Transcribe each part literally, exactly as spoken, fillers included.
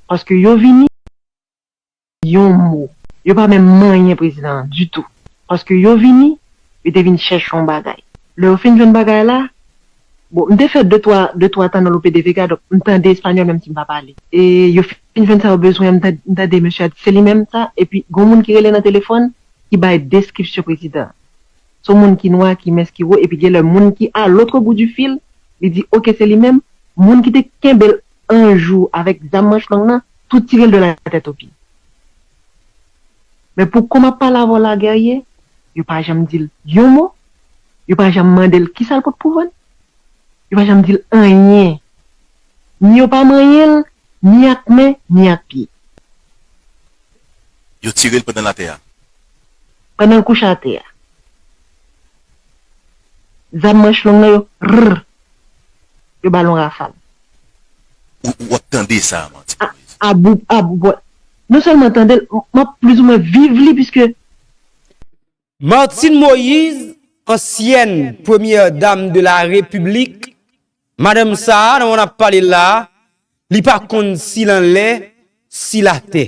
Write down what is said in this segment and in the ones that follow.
Paske yo vini, yon mo. Yo pa menm manyen prezidan an ditou. Paske yo vini, yo te vin chèche yon bagay. Lè yo fin jwenn bagay la, bon, m te fè de twa, de twa tan nan Lope de Vega, donk m tande espanyòl, menm si m pa pale. E yo fin jwenn sa yo bezwen an, m tande, m tande mesye a di, se li menm sa, epi gon moun ki rele nan telefòn, ki bay deskripsyon prezidan an. Se yon moun ki nwa, ki mens, ki wo, epi gen lè moun ki a l'autre bout du fil, li di, oke, se li menm. Moun ki te kenbe l an jou avèk zam manch long nan, tou tire l de la tèt o pye. Men pou kòman ap pale avè w la, Guerrier, yo pa janm di l yon mo, yo pa janm mande l kisa l pot pou vann, yo pa janm di l anyen. Ni yo pa manyen l, ni ak men, ni ak pye. Yo tire l pandan l atè a. Pandan l kouche atè a. Zam manch long nan yo, rrr, yo ba l yon rafal. Ou, ou ap tande sa, Martine Moïse. Abou, abou, non sèlman tande l, m ap plizoumwen viv li, piske Martine Moïse, ancienne première dame de la République, madanm sa a, nan moman n ap pale la a, li pa konn si l anlè, si l atè.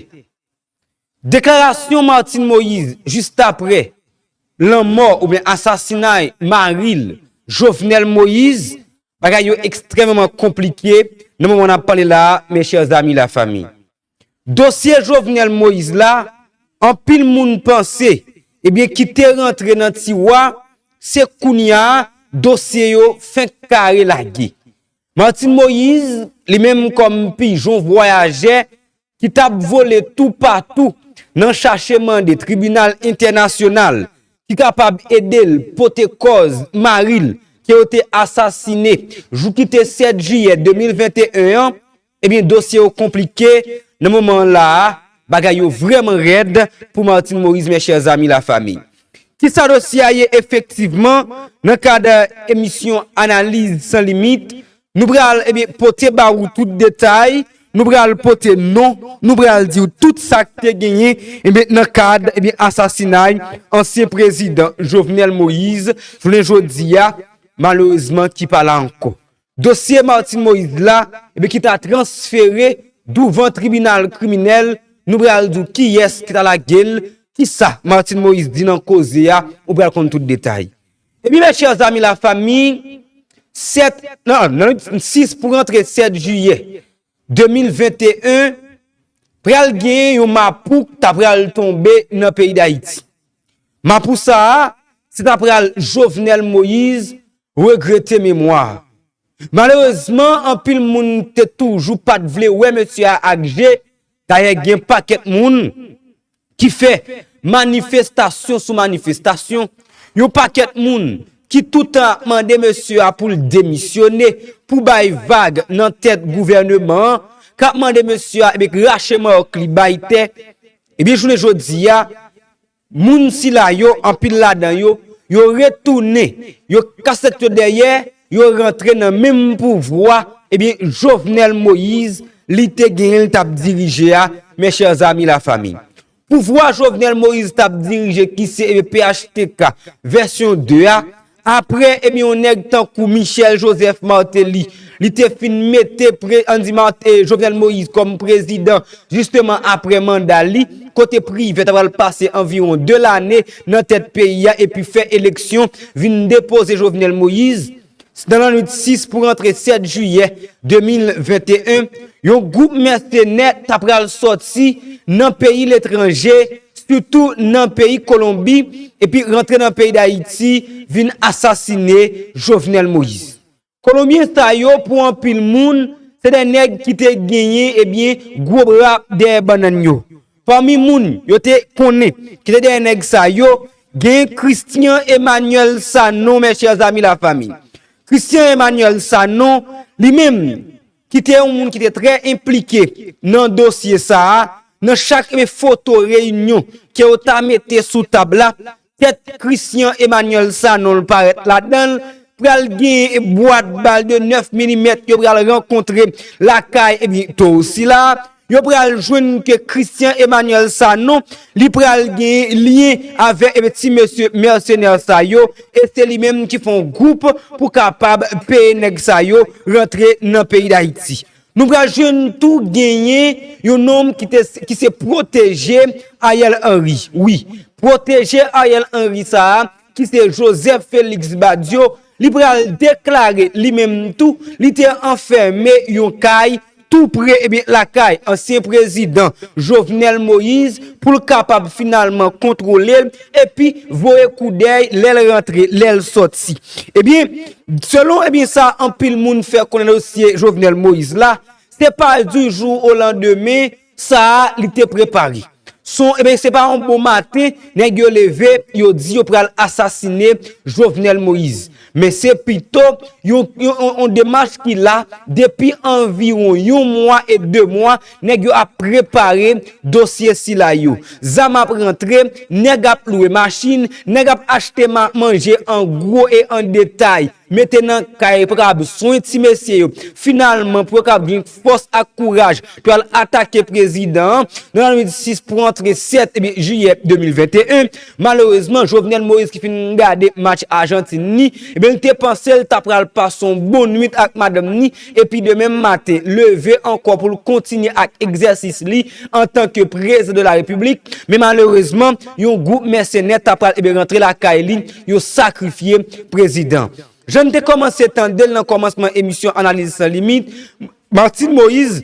Deklarasyon Martine Moïse, jis aprè lanmò oubyen asasinay mari l, Jovenel Moïse, bagay yo ekstrèmeman konplike nan moman n ap pale la a, mes chers amis, la famille. Dosye Jovenel Moïse la, anpil moun panse, ebyen, ki te rantre nan tiwa, se kounye a dosye yo fenk kare lage. Martine Moïse, li menm kòm pijon vwayajè ki t ap vole toupatou nan chache mande tribinal entènasyonal ki kapab ede l pote kòz mari l ke yo te asasine jou ki te sèt jiyè de mil venteyen an, ebyen, dosye yo konplike nan moman an la a, bagay yo vrèman rèd pou Martine Moïse, mes chers amis, la famille. Kisa dosye a ye efektivman? Nan kad emisyon Analiz San Limit, nou pral, ebyen, pote ba ou tout detay, nou pral pote non, nou pral di w tout sa k te genyen, ebyen, nan kad, ebyen, asasinay ansyen prezidan Jovenel Moïse, jounen jodi a, malerezman, ki pa la ankò. Dosye Martine Moïse la, ebyen, ki ta transfere douvan tribinal kriminèl, nou pral di w kiyès ki ta lage l, kisa Martine Moïse di nan koze a, ou pral konn tout detay. Ebyen, mes chers amis, la famille, sèt, non, nan sis pou rantre sèt jiyè de mil venteyen, pral gen yon mapou k ta pral tonbe nan peyi Dayiti. Mapou sa a, se ta pral Jovenel Moïse, regrete memwa. Malerezman, anpil moun te toujou pa t vle wè mesye a ak je. Dayè, gen pakèt moun ki fè manifestasyon sou manifestasyon, yon pakèt moun ki toutan ap mande mesye a pou l demisyone, pou bay vag nan tèt gouvèneman an, k ap mande mesye a, ebyen, rache mayòk li, bay tè. Ebyen, jounen jodi a, moun sila yo, anpil ladan yo, yo retounen, yo kase tèt yo dèyè, yo rantre nan menm pouvwa, ebyen, Jovenel Moïse, li te genyen, li t ap dirije a, mes chers amis, la famille. Pouvwa Jovenel Moïse t ap dirije, ki se, ebyen, P H T K vèsyon de a, apre, ebyen, yon nèg tankou Michel Joseph Martelly, li te fin mete pre, ann di Mart, eh, Jovenel Moïse kòm prezidan, jisteman apre manda li, kote Privè ta pral pase anviwon de lane nan tèt peyi a epi fè eleksyon, vin depoze Jovenel Moïse. Nan lannwit sis pou rantre sèt jiyè de mil venteyen, yon gwoup mèsenè ta pral sòti nan peyi letranje, sitou nan peyi Kolonbi, epi rantre nan peyi Dayiti, vin asasine Jovenel Moïse. Kolonbyen sa yo, pou anpil moun, se de nèg ki te genyen, ebyen, gwo bra dèyè bannann yo. Pami moun yo te konnen ki te dèyè nèg sa yo, gen Christian Emmanuel Sanon, mes chers amis, la famille. Christian Emmanuel Sanon, li menm, ki te yon moun ki te trè enplike nan dosye sa a, nan chak, ebyen, foto reyinyon ke yo ta mete sou tab la, tèt Christian Emmanuel Sanon parèt ladan l, pral gen bwat bal de nèf milimèt yo pral rankontre lakay, ebyen, towo sila. Yo pral jwenn ke Christian Emmanuel Sanon, li pral gen lyen avèk, ebyen, ti mesye mèsenè sa yo, e se li menm ki fè yon gwoup pou kapab peye nèg sa yo rantre nan peyi Dayiti. Nou pral jwenn tou genyen yon nonm ki te, ki se pwoteje Ariel Henry. Wi, pwoteje Ariel Henry sa a, ki se Joseph Félix Badio, li pral deklare li menm tou, li te anfème yon kay tou pre, ebyen, lakay ansyen prezidan Jovenel Moïse pou l kapab finalman kontwole l epi voye koudèy lè l rantre, lè l sòti. Ebyen, selon, ebyen, sa anpil moun fè konnen dosye Jovenel Moïse la, se pa du jour au lendemain sa a li te prepare. Son, ebyen, se pa yon bon maten, nèg yo leve, yo di yo pral asasine Jovenel Moïse. Men se pito yon, yon, yon, yon demach ki la depi anviwon yon mwa e de mwa, nèg yo ap prepare dosye sila yo. Zam ap rantre, nèg ap lwe machin, nèg ap achte ma-, manje an gwo e an detay, mete nan kay pou kapab swen ti mesye yo. Finalman, pou yo kapab gen fòs ak kouraj pou al atake prezidan an nan lannuit sis pou antre sèt, ebyen, jiyè de mil venteyen. Malerezman, Jovenel Moïse ki fin gade match Ajantin ni, ebyen, li te panse l ta pral pase yon bon nwit ak madanm ni, epi demen maten, leve ankò pou l kontinye ak egzèsis li antanke prezidan de la repiblik. Men malerezman, yon gwoup mèsenè ta pral, ebyen, rantre lakay li, yo sakrifye prezidan. Jan n te kòmanse tande l nan kòmansman emisyon Analiz San Limit, Martine Moïse,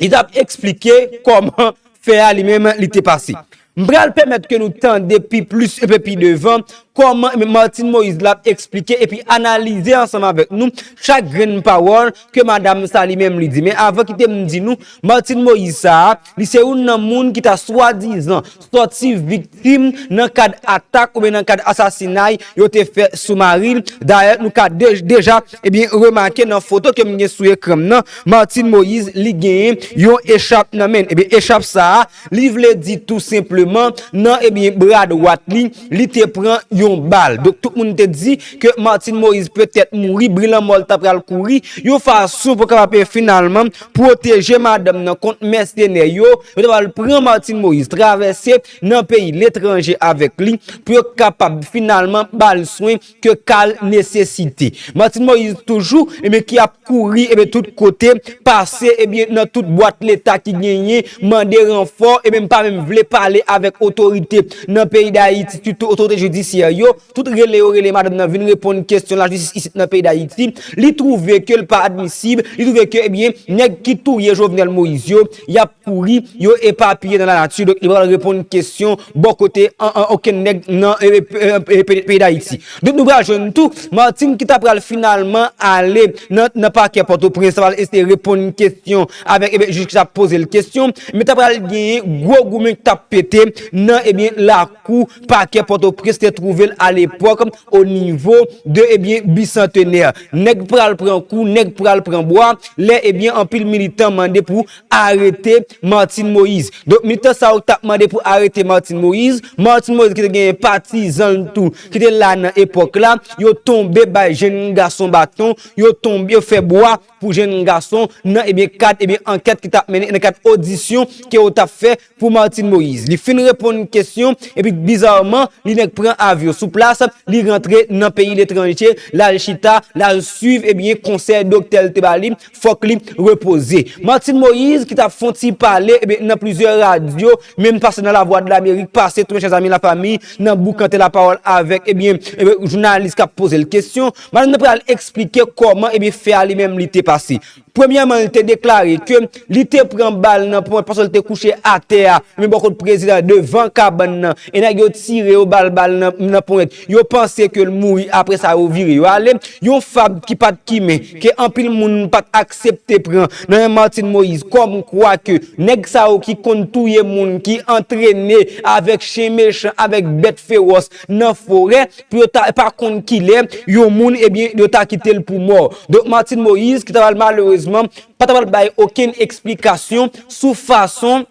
li t ap eksplike kòman fè a li menm li te pase. M pral pèmèt ke nou tande pi plis, enpe pi devan, kòman, ebyen, Martine Moïse l ap eksplike epi analize ansanm avèk nou chak grenn pawòl ke madam sa li menm li di. Men avan, kite m di nou, Martine Moïse sa a, li se youn nan moun ki ta swadizan sòti viktim nan kad atak oubyen nan kad asasinay yo te fè sou mari l. Dayè, nou ka de-, deja, ebyen, remake nan foto ke m gen sou ekran m nan, Martine Moïse, li genyen yon echap nan men l. Ebyen, echap sa a, li vle di tou senpleman, nan, ebyen, bra dwat li, li te pran yon bal. Donk, tout moun te di ke Martine Moïse petèt mouri, bri lanmò l ta pral kouri, yon fason pou kapab, e, finalman pwoteje madanm nan kont mèsenè yo. Yo ta pral pran Martine Moïse, travèse nan peyi letranje avèk li, pou yo kapab finalman ba l swen ke ka l nesesite. Martine Moïse toujou, ebyen, ki ap kouri, ebyen, tout kote, pase, ebyen, nan tout bwat leta ki genyen, mande ranfò, ebyen, pa menm vle pale avèk otorite nan peyi Dayiti, sitou otorite jidisyè yo. Tout rele yo rele madanm nan vin reponn kesyon lajistis isit nan peyi Dayiti. Li twouve ke l pa admisib, li twouve ke, ebyen, nèg ki touye Jovenel Moïse yo, y ap kouri, yo epapiye nan lanati, donk li pa pral reponn kesyon bò kote an, an okenn nèg nan, e, e, e, peyi, peyi Dayiti. Donk nou pral jwenn tou Martine ki ta pral finalman ale nan, nan pakè Pòtoprens, ta pral eseye reponn kesyon avèk, ebyen, jij ki t ap poze l kesyon, men ta pral genyen gwo goumen ki t ap pete nan, ebyen, lakou pakè Pòtoprens te twouve l alepòk o nivo de, ebyen, Bisantenè. Nèg pral pran kou, nèg pral pran bwa, lè, ebyen, anpil militan mande pou arete Martine Moïse. Donk, militan sa yo k t ap mande pou arete Martine Moïse, Martine Moïse ki te genyen patizan l tou, ki te la nan epòk la, yo tonbe bay jenn gason baton, yo tonbe, yo fè bwa pou jenn gason nan, ebyen, kad, ebyen, ankèt ki t ap mennen, nan kad odisyon ke yo t ap fè pou Martine Moïse. Li fin reponn kesyon, epi bizarman, li nèk pran avyon sou plas, li rantre nan peyi letranje, l al chita, l al swiv, ebyen, konsèy doktè l te ba li, fòk li repoze. Martine Moïse, ki t ap fè yon ti pale, ebyen, nan plizyè radyo, menm pase nan Lavwadlamerik, pase tou, mechè zanmi, lafanmi, nan boukante lapawòl avèk, ebyen, ebyen, jounalis k ap poze l kesyon. Madanm nan pral eksplike kòman, ebyen, fè a li menm li te pase. Premyèman, li te deklare ke li te pran bal nan ponyèt paske l te kouche atè a, men bò kot prezidan, devan kabann nan, e nèg yo tire yo bal, bal nan, nan ponyèt. Yo panse ke l mouri, apre sa yo vire, yo ale. Yon fab ki pa t kimen, ke anpil moun pa t aksepte pran nan men Martine Moïse, kòmkwa ke nèg sa yo ki konn touye moun, ki antrene avèk chen mechan, avèk bèt fewòs nan forè, pou yo ta pa konn kilè yon moun, ebyen, yo ta kite l pou mò. Donk, Martine Moïse, ki ta pral malerezman, pa ta pral bay okenn eksplikasyon sou fason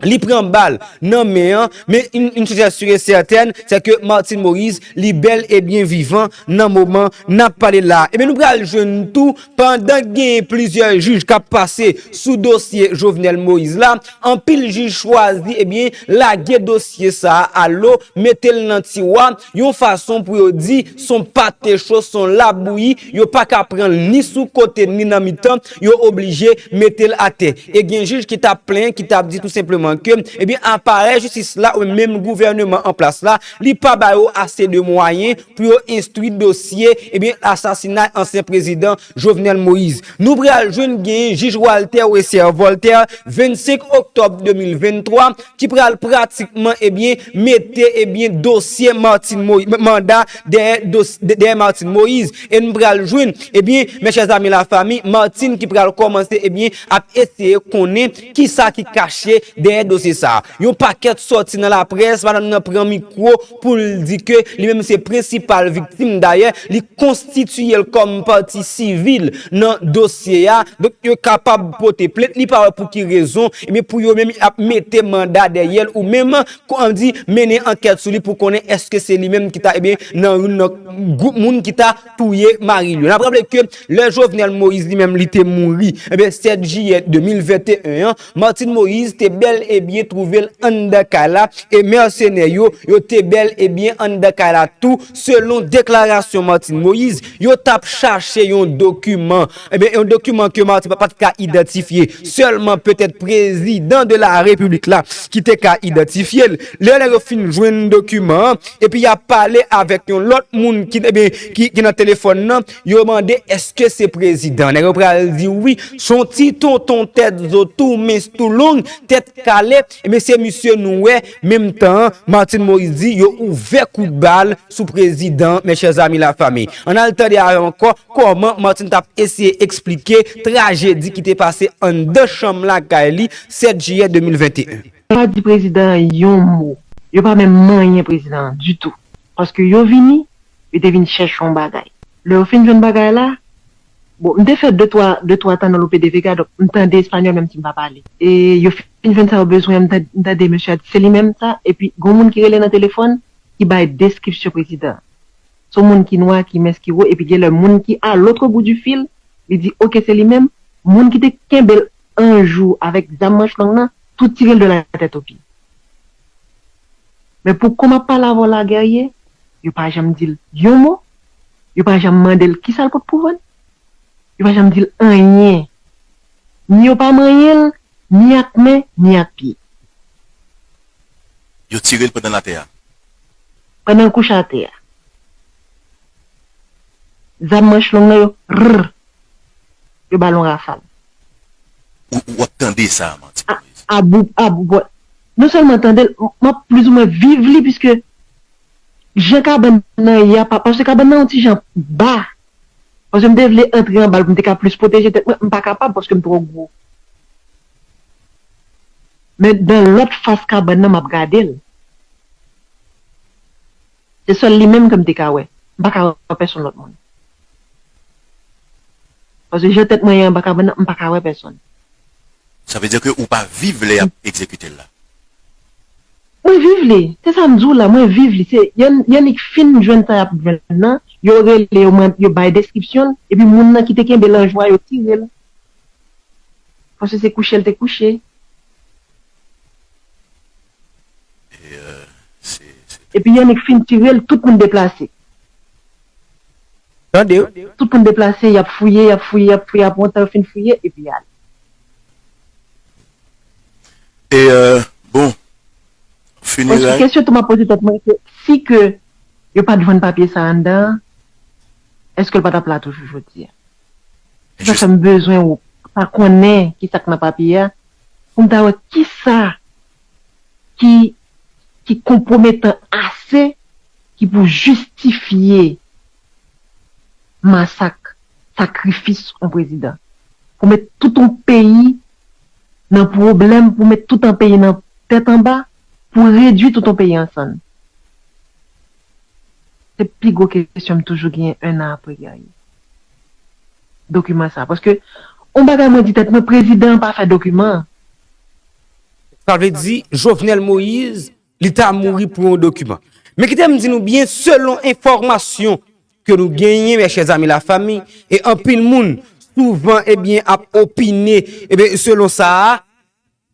li pran bal nan men an, men yon, yon chose est sûre et certaine, c'est que Martine Moïse, li bèl e byen vivan nan moman n ap pale la. Ebyen, nou pral jwenn tou, pandan gen plizyè jij k ap pase sou dosye Jovenel Moïse la, anpil jij chwazi, ebyen, lage dosye sa a alo, mete l nan tiwa, yon fason pou yo di, s on pate cho, s on labouyi, yo pa ka pran l ni sou kote, ni nan mitan, yo oblije mete l atè. E gen jij ki t ap plenyen, ki t ap di tou senpleman ke, ebyen, aparèy jistis la, ou menm gouvèneman an plas la, li pa ba yo ase de mwayen pou yo enstwi dosye, ebyen, asasinay ansyen prezidan Jovenel Moïse. Nou pral jwenn gen jij Walter Wesser Voltaire, vennsenk oktòb de mil venntwa, ki pral pratikman, ebyen, mete, ebyen, dosye Martine Moïse, manda dèyè, dèyè Martine Moïse. E n pral jwenn, ebyen, mes chers amis, la famille, Martine ki pral kòmanse, ebyen, ap eseye konnen kisa ki kache dèyè dosye sa a. Yon pakèt sòti nan laprès, madanm nan pran mikwo pou l di ke li menm se prensipal viktim. Dayè, li konstitiye l kòm pati sivil nan dosye a. Donk, yo kapab pote plent. Li pa wè pou ki rezon, ebyen, pou yo menm ap mete manda dèyè l, ou menm, kòm di, mennen ankèt sou li pou konnen èske se li menm ki ta, ebyen, nan youn nan gwoup moun ki ta touye mari l yo. N ap raple ke lè Jovenel Moïse li menm li te mouri, ebyen, sèt jiyè de mil venteyen an, Martine Moïse te bèl e byen twouve l anndan kay la, e mèsenè yo, yo te bèl e byen anndan kay la tou, selon deklarasyon Martine Moïse, yo t ap chache yon dokiman, ebyen, yon dokiman ke Martine pa t ka idantifye, sèlman petèt prezidan de la repiblik la ki te ka idantifye l. Lè, lè yo fin jwenn dokiman an, epi y ap pale avèk yon lòt moun ki, ebyen, ki, ki nan telefòn nan, yo mande èske se prezidan. Nèg yo pral di wi, s on ti tonton tèt zo tou mens tou long, tèt kale, ebyen, se misye nou wè, menm tan an, Martine Moïse di yo ouvè kout bal sou prezidan, mes chers amis, la famille. Ann al tande avè m ankò kòman Martine t ap eseye eksplike trajedi ki te pase anndan chanm lakay li sèt jiyè de mil venteyen. Yo pa di prezidan an yon mo. Yo pa menm manyen prezidan an ditou. Paske yo vini, yo te vin chèche yon bagay. Lè yo fin jwenn bagay la, bon, m te fè de twa, de twa tan nan Lope de Vega, donk m tande espanyòl menm si m pa pale. E yo fin jwenn sa yo bezwen, m tande, m tande mesye a di se li menm sa, epi gon moun ki rele nan telefòn, ki bay deskripsyon prezidan an. Se yon moun ki nwa, ki mens, ki wo, epi gen lè moun ki à l'autre bout du fil, li di, oke, se li menm. Moun ki te kenbe l an jou avèk zam manch long nan, tou tire l de la tèt o pye. Men pou kòman ap pale avè w la, Guerrier, yo pa janm di l yon mo, yo pa janm mande l kisa l pot pou vann, yo pa janm di l anyen. Ni yo pa manyen l, ni ak men, ni ak pye. Yo tire l pandan l atè a. Pandan l kouche atè a. Zam manch long nan yo, rrr, yo ba l yon rafal. Ou, ou ap tande sa, Martine Moïse? Abou, abou, bon. Non sèlman tande l, m ap plizoumwen viv li, piske jan kabann nan ye a, pa, paske kabann nan yon ti jan ba. Paske m te vle antre anba l pou m te ka plis pwoteje tèt mwen, m pa kapab paske m twò gwo. Men nan lòt fas kabann nan, m ap gade l. Se sèl li menm ke m te ka wè. M pa ka wè pèsonn lòt moun. Paske jan tèt mwen ye anba kabann nan, m pa ka wè pèsonn. Sa vle di ke ou pa viv lè y ap egzekite l la? Mwen viv li. Se sa m di w la, mwen viv li. Se, y ann, y annik fin jwenn sa y ap jwenn nan, yo rele, yo mande, yo bay deskripsyon l, epi moun nan ki te kenbe l an jou a, yo tire l. Paske se kouche l te kouche. E, euh, se, se... Epi y annik fin tire l, tout moun deplase. Tande w. Tout moun deplase, y ap fouye, y ap fouye, y ap fouye, apre yon tan yo fin fouye, epi y ale. E, euh, bon, fineray. Kesyon tou m ap poze tèt mwen, se si ke yo pa t jwenn papye sa anndan an, èske l pa t ap la toujou jodi a? Se sa fè m bezwen ou pa konnen ki sa k nan papye a, pou m ta wè ki sa ki, ki konpwometan ase ki pou jistifye masak, sakrifis yon prezidan. Pou met tout yon peyi nan pwoblèm, pou met tout yon peyi nan tèt anba, pou redui tout yon peyi an sann. Se pi gwo kesyon m toujou genyen en an apre Guerrier. Dokiman sa. Paske, yon bagay mwen di tèt mwen, prezidan an pa fè dokiman. Sa vle di, Jovenel Moïse, li ta mouri pou yon dokiman. Men kite m di nou byen, selon enfòmasyon ke nou genyen, mes chers amis, la famille, e anpil moun souvan, ebyen, ap opine, ebyen, selon sa a,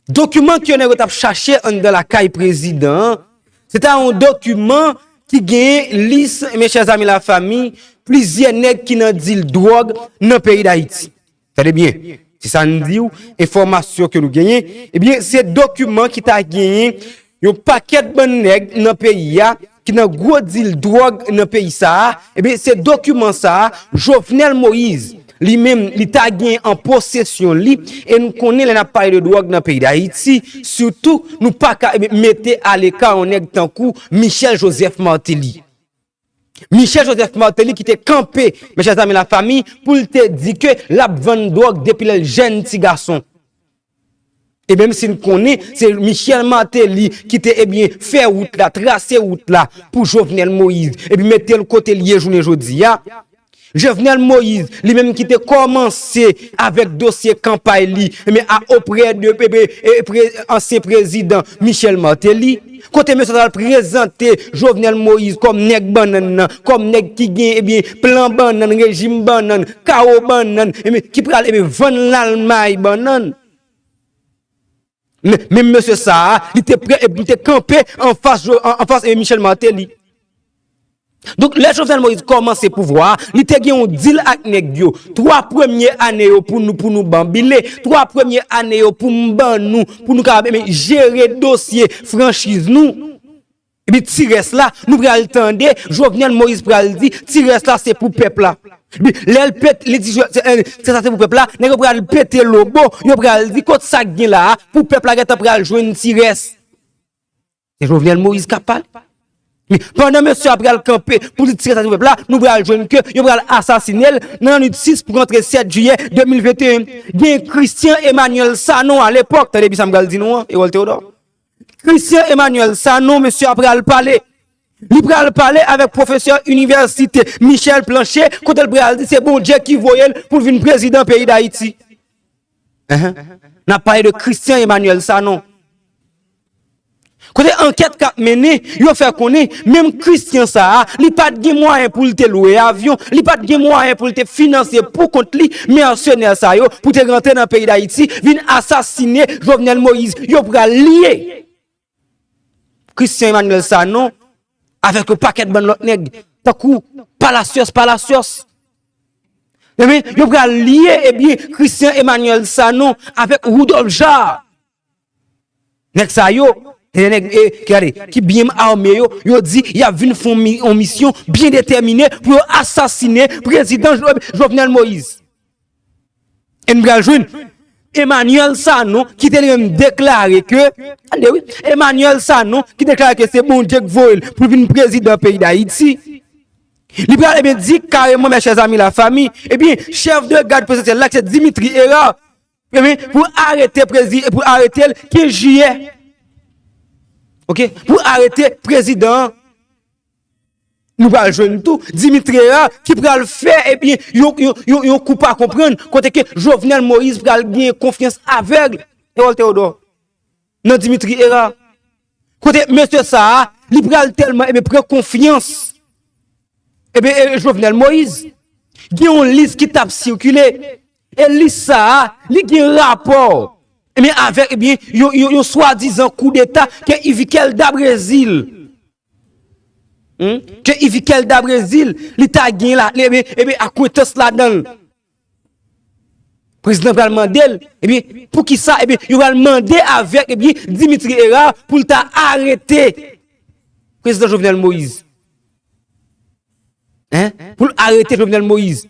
dokiman ke nèg yo t ap chache anndan lakay prezidan an, se ta yon dokiman ki genyen lis, mes chers amis, la famille, plizyè nèg ki nan dil dwòg nan peyi Dayiti. Tande byen, se sa n di w, enfòmasyon ke nou genyen, ebyen, se dokiman ki ta genyen yon pakèt bann nèg nan peyi a, ki nan gwo dil dwòg nan peyi sa a, ebyen, se dokiman sa a, Jovenel Moïse, li menm, li ta gen an posesyon li, e nou konnen lè n ap pale de dwòg nan peyi Dayiti, sitou, nou pa ka, ebyen, mete aleka yon nèg tankou Michel Joseph Martelly. Michel Joseph Martelly ki te kanpe, mes chers amis, la famille, pou l te di ke l ap vann dwòg depi lè l jèn ti gason. E menm si n konnen se Michel Martelly ki te, ebyen, fè wout la, trase wout la pou Jovenel Moïse, epi mete l kote l ye jounen jodi a. Jovenel Moïse, li menm ki te kòmanse avèk dosye kanpay li, ebyen, a, oprè de, e, e, e, pre-, ansyen prezidan Michel Martelly, kote mesye sa al prezante Jovenel Moïse kòm nèg bannann nan, kòm nèg ki gen, ebyen, plan bannann, rejim bannann, kawo bannann, ebyen, ki pral, ebyen, vann Lalmay bannann. Men, menm mesye sa a, li te prè, epi li te kanpe anfas, Jo- an- anfas, e, Michel Martelly. Donk, lè Jovenel Moïse kòmanse pouvwa a, li te gen yon dil ak nèg yo. Twa premye ane yo pou nou, pou nou banbile. Twa premye ane yo pou m ban nou, pou nou kapab, ebyen, jere dosye franchiz nou. Epi ti rès la, nou pral tande, Jovenel Moïse pral di, ti rès la se pou pèp la. Epi lè l pete, li di, se, e, se sa se pou pèp la, nèg yo pral pete lobo, yo pral di, kot sa k gen la a, pou pèp la gentan pral jwenn ti rès. Se Jovenel Moïse k ap pale. Men, pandan mesye a pral kanpe pou li tire sa sou pèp la, nou pral jwenn ke yo pral asasinen l nan lannwit sis pou rantre sèt jiyè de mil venteyen. Gen Christian Emmanuel Sanon alepòk, tande byen sa m pral di nou an, Erol Théodore. Christian Emmanuel Sanon, mesye a pral pale. Li pral pale avèk pwofesè inivèsite Michel Plancher, kote l pral di se Bondye ki voye l pou l vin prezidan peyi Dayiti. Enhen. N ap pale de Christian Emmanuel Sanon. Kote ankèt k ap mennen, yo fè konnen, menm Christian sa a, li pa t gen mwayen pou l te lwe avyon, li pa t gen mwayen pou l te finanse pou kont li mèsenè sa yo, pou te rantre nan peyi Dayiti, vin asasinen Jovenel Moïse. Yo pral lye Christian Emmanuel Sanon avèk yon pakèt bann lòt nèg, tankou Palacios, Palacios. Ebyen, yo pral lye, ebyen, Christian Emmanuel Sanon avèk Rudolph Jaar. Nèg sa yo, se nèg, e, ki, gade, ki byen ame yo, yo di y ap vin fè yon mi- yon misyon byen detèmine pou yo asasinen prezidan Jo- Jovenel Moïse. E n pral jwenn Emmanuel Sanon ki te li menm deklare ke, tande wi, Emmanuel Sanon ki deklare ke se Bondye k voye l pou l vin prezidan peyi Dayiti. Li pral, ebyen, di kareman, mes chers amis, la famille, ebyen, chèf de gad prezidansyèl la, ki se Dimitri Hérard, ebyen, pou arete prezi- pou arete l kenz jiyè. Oke? Pou arete prezidan an. Nou pral jwenn tou Dimitri Hérard ki pral fè, ebyen, yon, yon, yon, yon kou pa konprann, kote ke Jovenel Moïse pral gen konfyans avèg, Erol Théodore, nan Dimitri Hérard. Kote mesye sa a, li pral tèlman, ebyen, pran konfyans, ebyen, e, Jovenel Moïse. Gen yon lis ki t ap sikile. E lis sa a, li gen rapò, ebyen, avèk, ebyen, yon, yon, yon swadizan koudeta ke Yviquel Dabrezil, hmm, ke Yviquel Dabrezil, li ta gen la, li, ebyen, ebyen, akwentans ladan l. Prezidan pral mande l, ebyen, poukisa, ebyen, yo pral mande avèk, ebyen, Dimitri Hérard pou l ta arete prezidan Jovenel Moïse. Hein? Pou l arete Jovenel Moïse.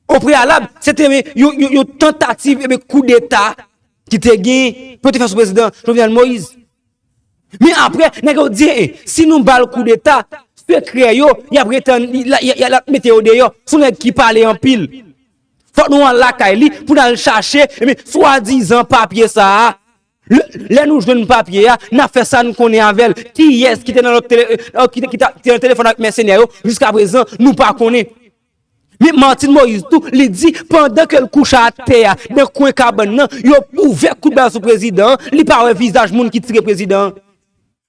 O preyalab, se te yon, yon, yon tantativ, ebyen, koudeta ki te gen, pou yo te fè sou prezidan Jovenel Moïse. Men apre, nèg yo di, eh, si nou ba l koudeta, sekrè yo, y ap rete ann, y, y, y, y ap mete yo deyò. Se yon nèg ki pale anpil. Fòk nou al lakay li pou n al chache, ebyen, swadizan papye sa a. Lè, lè nou jwenn papye a, n ap fè sa n konnen avè l. Kiyès ki te nan lòt tele-, eh, ki te, ki ta, ki te nan telefòn ak mèsenè yo, jiskaprezan, nou pa konnen. Men Martine Moïse tou, li di, pandan ke l kouche atè a, nan kwen kabann nan, yo ouvè kout bal sou prezidan an, li pa wè vizaj moun ki tire prezidan an.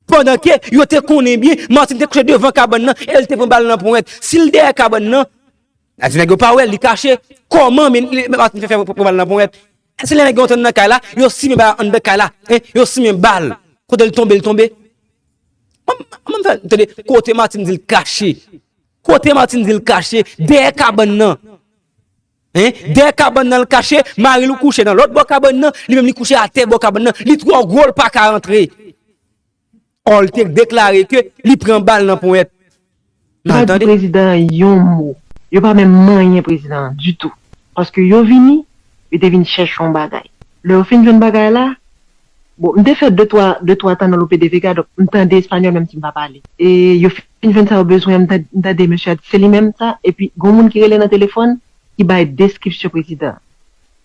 Pandan ke yo te konnen byen, Martine te kouche devan kabann nan, e l te pran bal nan ponyèt. Si l dèyè kabann nan, a di nèg yo pa wè l, li kache. Kòman men, li- Martine fè, fè pran bal nan ponyèt? Èske lè nèg yo antre nan kay la, yo simen bal anndan kay la, en, yo simen bal? Kote l tonbe, l tonbe. Mwen, mwen fè, tande, kote Martine di l kache? Kote Martine di l kache? Dèyè kabann nan. En, dèyè kabann nan l kache, mari l kouche nan lòt bò kabann nan, li menm li kouche atè bò kabann nan, li twò gwo, l pa ka rantre. Ò, l te deklare ke li pran bal nan ponyèt. N al tande. Yo pa di prezidan an yon mo. Yo pa menm manyen prezidan an ditou. Paske yo vini, yo te vin chèche yon bagay. Lè yo fin jwenn bagay la, bon, m te fè de twa, de twa tan nan Lope de Vega, donk m tande espanyòl menm si m pa pale. E yo fin jwenn sa yo bezwen an, m tande, m tande mesye a di, se li menm sa, epi gon moun ki rele nan telefòn, ki bay deskripsyon prezidan an.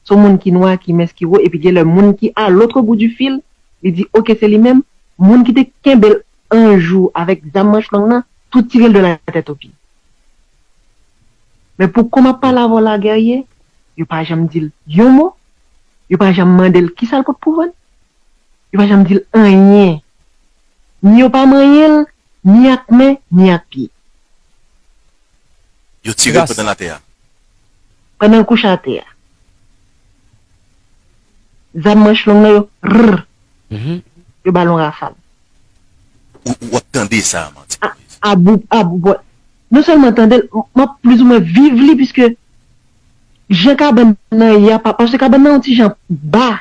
Se yon moun ki nwa, ki mens, ki wo, epi gen lè moun ki a l'autre bout du fil, li di, oke, se li menm. Moun ki te kenbe l an jou avèk zam manch long nan, tou tire l de la tèt o pye. Men pou kòman ap pale avè w la, Guerrier, yo pa janm di l yon mo, yo pa janm mande l kisa l pot pou vann, yo pa janm di l anyen. Ni yo pa manyen l, ni ak men, ni ak pye. Yo tire l pandan l atè a. Pandan l kouche atè a. Zam manch long nan yo, rrr, yo ba l yon rafal. Ou, ou ap tande sa, Martine Moïse. A bout, a bout. Non sèlman tande l, m ap plizoumwen viv li, piske jan kabann nan ye a, pa- paske kabann nan yon ti jan ba.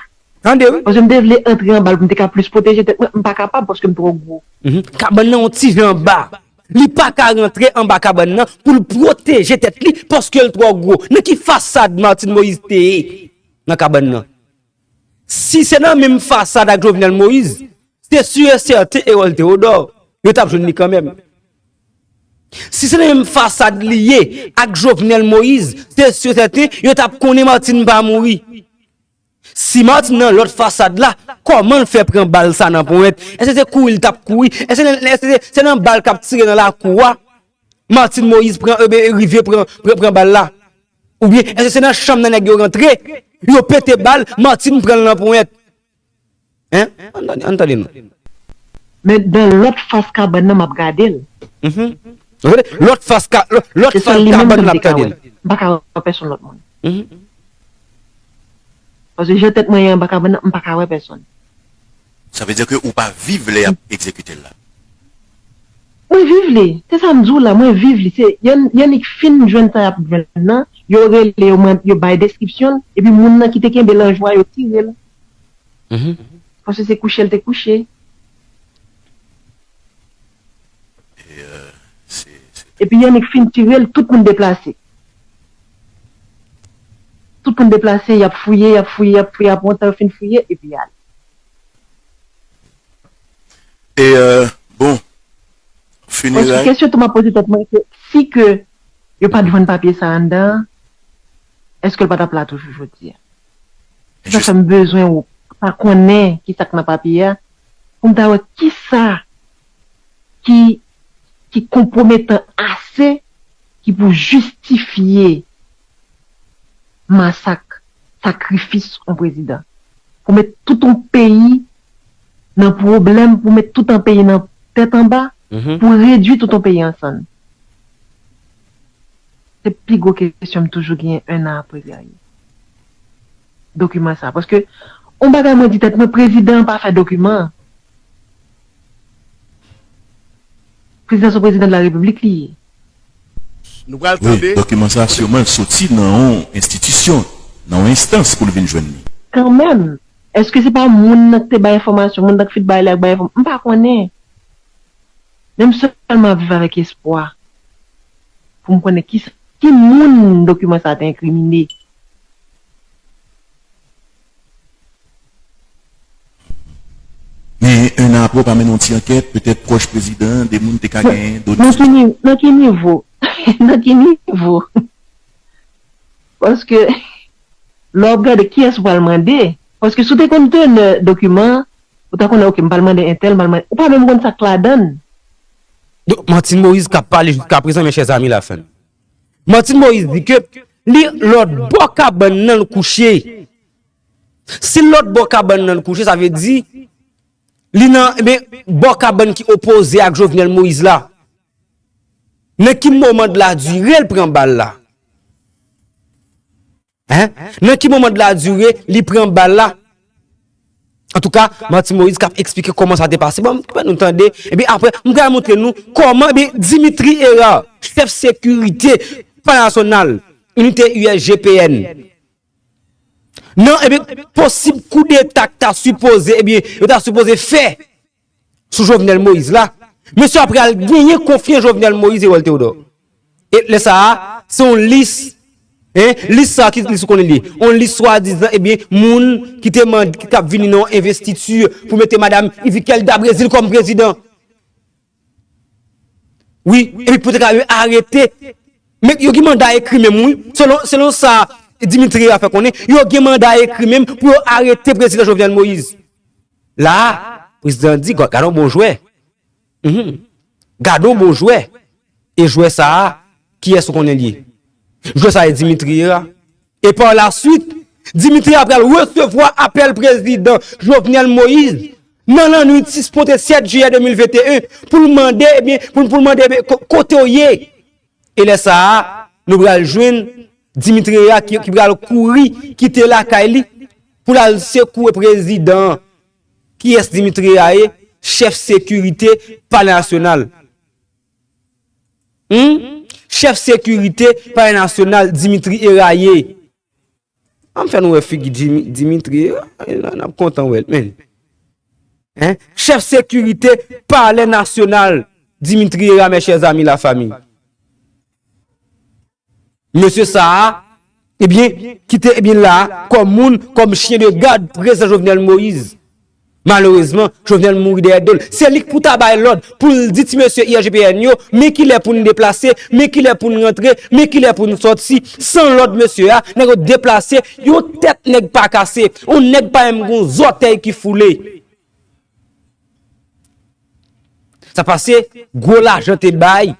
Tande, wi. Paske m te vle antre anba l pou m te ka plis pwoteje tèt mwen, m pa kapab paske m twò gwo. Mhm. Kabann nan yon ti jan ba. Li pa ka rantre anba kabann nan pou l pwoteje tèt li paske l twò gwo. Nan ki fasad Martine Moïse te ye nan kabann nan? Si se nan menm fasad ak Jovenel Moïse, se si e sèten Erol Théodore, yo t ap jwenn li kanmenm. Si se nan menm fasad li ye ak Jovenel Moïse, se si e sèten yo t ap konnen Martine pa mouri. Si Martine nan lòt fasad la, kòman l fè pran bal sa nan ponyèt? Èske se kouri l t ap kouri? Èske se, èske se, se nan bal k ap tire nan lakou a, Martine Moïse pran, e ben, rive pran, pran, pran bal la? Oubyen èske se nan chanm nan nèg yo rantre, yo pete bal, Martine pran l nan ponyèt? Hein? Ann tande, ann tande non. Men nan lòt fas kabann nan, m ap gade l. Mhm. Ou tande? Lòt fas ka, lò- lòt fas kabann nan, m ap tande l. M pa ka wè pèsonn lòt moun. Mhm. Paske jan tèt mwen ye anba kabann nan, m pa ka wè pèsonn. Sa vle di ke ou pa viv lè y ap egzekite l la? Mwen viv li. Se sa m di w la, mwen viv li. Se, y ann, y annik fin jwenn sa y ap jwenn nan, yo rele, yo mande, yo bay deskripsyon l, epi moun nan ki te kenbe l an jou a, yo tire l. Mhm. Paske se kouche l te kouche. E, euh, se, se Epi y annik fin tire l, tout moun deplase. Tout moun deplase, y ap fouye, y ap fouye, y ap fouye, apre yon tan yo fin fouye, epi y ale. E, euh, bon, Paske fineray. Kesyon tou m ap poze tèt mwen, se si ke yo pa t jwenn papye sa anndan an, èske l pa t ap la toujou jodi a? Se sa fè m bezwen ou pa konnen ki sa k nan papye a, pou m ta wè kisa ki, ki konpwometan ase ki pou jistifye masak, sakrifis yon prezidan. Pou met tout yon peyi nan pwoblèm, pou met tout yon peyi nan tèt anba, mhm, pou redui tout yon peyi an sann. Se pi gwo kesyon m toujou genyen en an apre Guerrier. Dokiman sa. Paske, yon bagay mwen di tèt mwen, prezidan an pa fè dokiman. Prezidan se yon prezidan de la repiblik li ye. Nou pral tande. Wi, dokiman sa, siman l soti nan yon enstitisyon, nan yon enstans pou l vin jwenn li. Kanmenm, èske se pa moun nan ki te bay enfòmasyon, moun nan ki fin bay lè ak bay enfòmasyon? M pa konnen. Men m sèlman ap viv avèk espwa pou m konnen ki, ki moun dokiman sa a te enkrimine. Men, en an apre, w pa mennen yon ti ankèt, petèt pwòch prezidan an, de moun te ka genyen done. Nan ki ni-, nan ki nivo? Nan ki nivo? Paske, lè w ap gade kiyès ou pral mande, paske si w te konn tenè dokiman an, ou ta konnen, oke, m pral mande entèl, m pral mande, ou pa menm konn sa k ladan l. Donk, Martine Moïse k ap pale jiskaprezan, mes chers amis, la fin. Martine Moïse di ke li lòt bò kabann nan l kouche. Si lòt bò kabann nan l kouche, sa vle di li nan, ebyen, bò kabann ki opoze ak Jovenel Moïse la. Nan ki moman de la dire l pran bal la? Hein? Nan ki moman de la dire li pran bal la? Antouka, Martine Moïse k ap eksplike kòman sa te pase. Bon, ban nou tande. Epi apre, m pral montre nou kòman, epi Dimitri Hérard, chèf sekirite panasyonal, inite U S G P N, nan, epi posib koudeta k ta sipoze, ebyen, yo ta sipoze fè sou Jovenel Moïse la, mesye a pral genyen konfyans Jovenel Moïse, Erol Théodore. E lè sa a, se yon lis, hein, lis sa a ki lis ou konnen li ye. Yon lis swadizan, ebyen, moun ki te mande, ki t ap vini nan yon envestiti pou mete madanm Yvickel Dabrezil kòm prezidan. Wi, epi pou te ka arete. Men yo gen manda ekri menm, wi. Selon, selon sa Dimitri a fè konnen, yo gen manda ekri menm pou yo arete prezidan Jovenel Moïse. La a, prezidan an di, "Gad, gad yon bon jwè. Mhm. Gad yon bon jwè." E jwè sa a, kiyès ou konnen li ye? Jwè sa a e Dimitri Hérard. E pa la swit, Dimitri Hérard pral resevwa apèl prezidan Jovenel Moïse nan lannwit sis pote sèt jiyè de mil venteyen pou l mande, ebyen, pou, pou l mande, ebyen, ko-, kote w ye? E lè sa a, nou pral jwenn Dimitri Hérard ki, ki pral kouri kite lakay li pou l al sekoure prezidan an. Kiyès Dimitri Hérard ye? Chèf sekirite palè nasyonal. Hmm? Chèf sekirite palè nasyonal Dimitri Hérard ye. An m fè nou wè figi Dimi-, Dimitri Hérard, n ap kontan wè l, men. Hein? Chèf sekirite palè nasyonal Dimitri Hérard, mes chers amis, la famille. Mesye sa a, ebyen, ki te, ebyen, la, kòm moun, kòm chyen de gad, prezidan Jovenel Moïse. Malerezman, Jovenel mouri dèyè do l. Se li k pou ta bay lòd, pou l di ti mesye I S G P N yo, men kilè pou n deplase, men kilè pou n rantre, men kilè pou n sòti. San lòd mesye a, nèg yo deplase, yon tèt nèg pa kase, yon nèg pa menm gon zòtèy ki foule. Sa pase, gwo lajan te bay.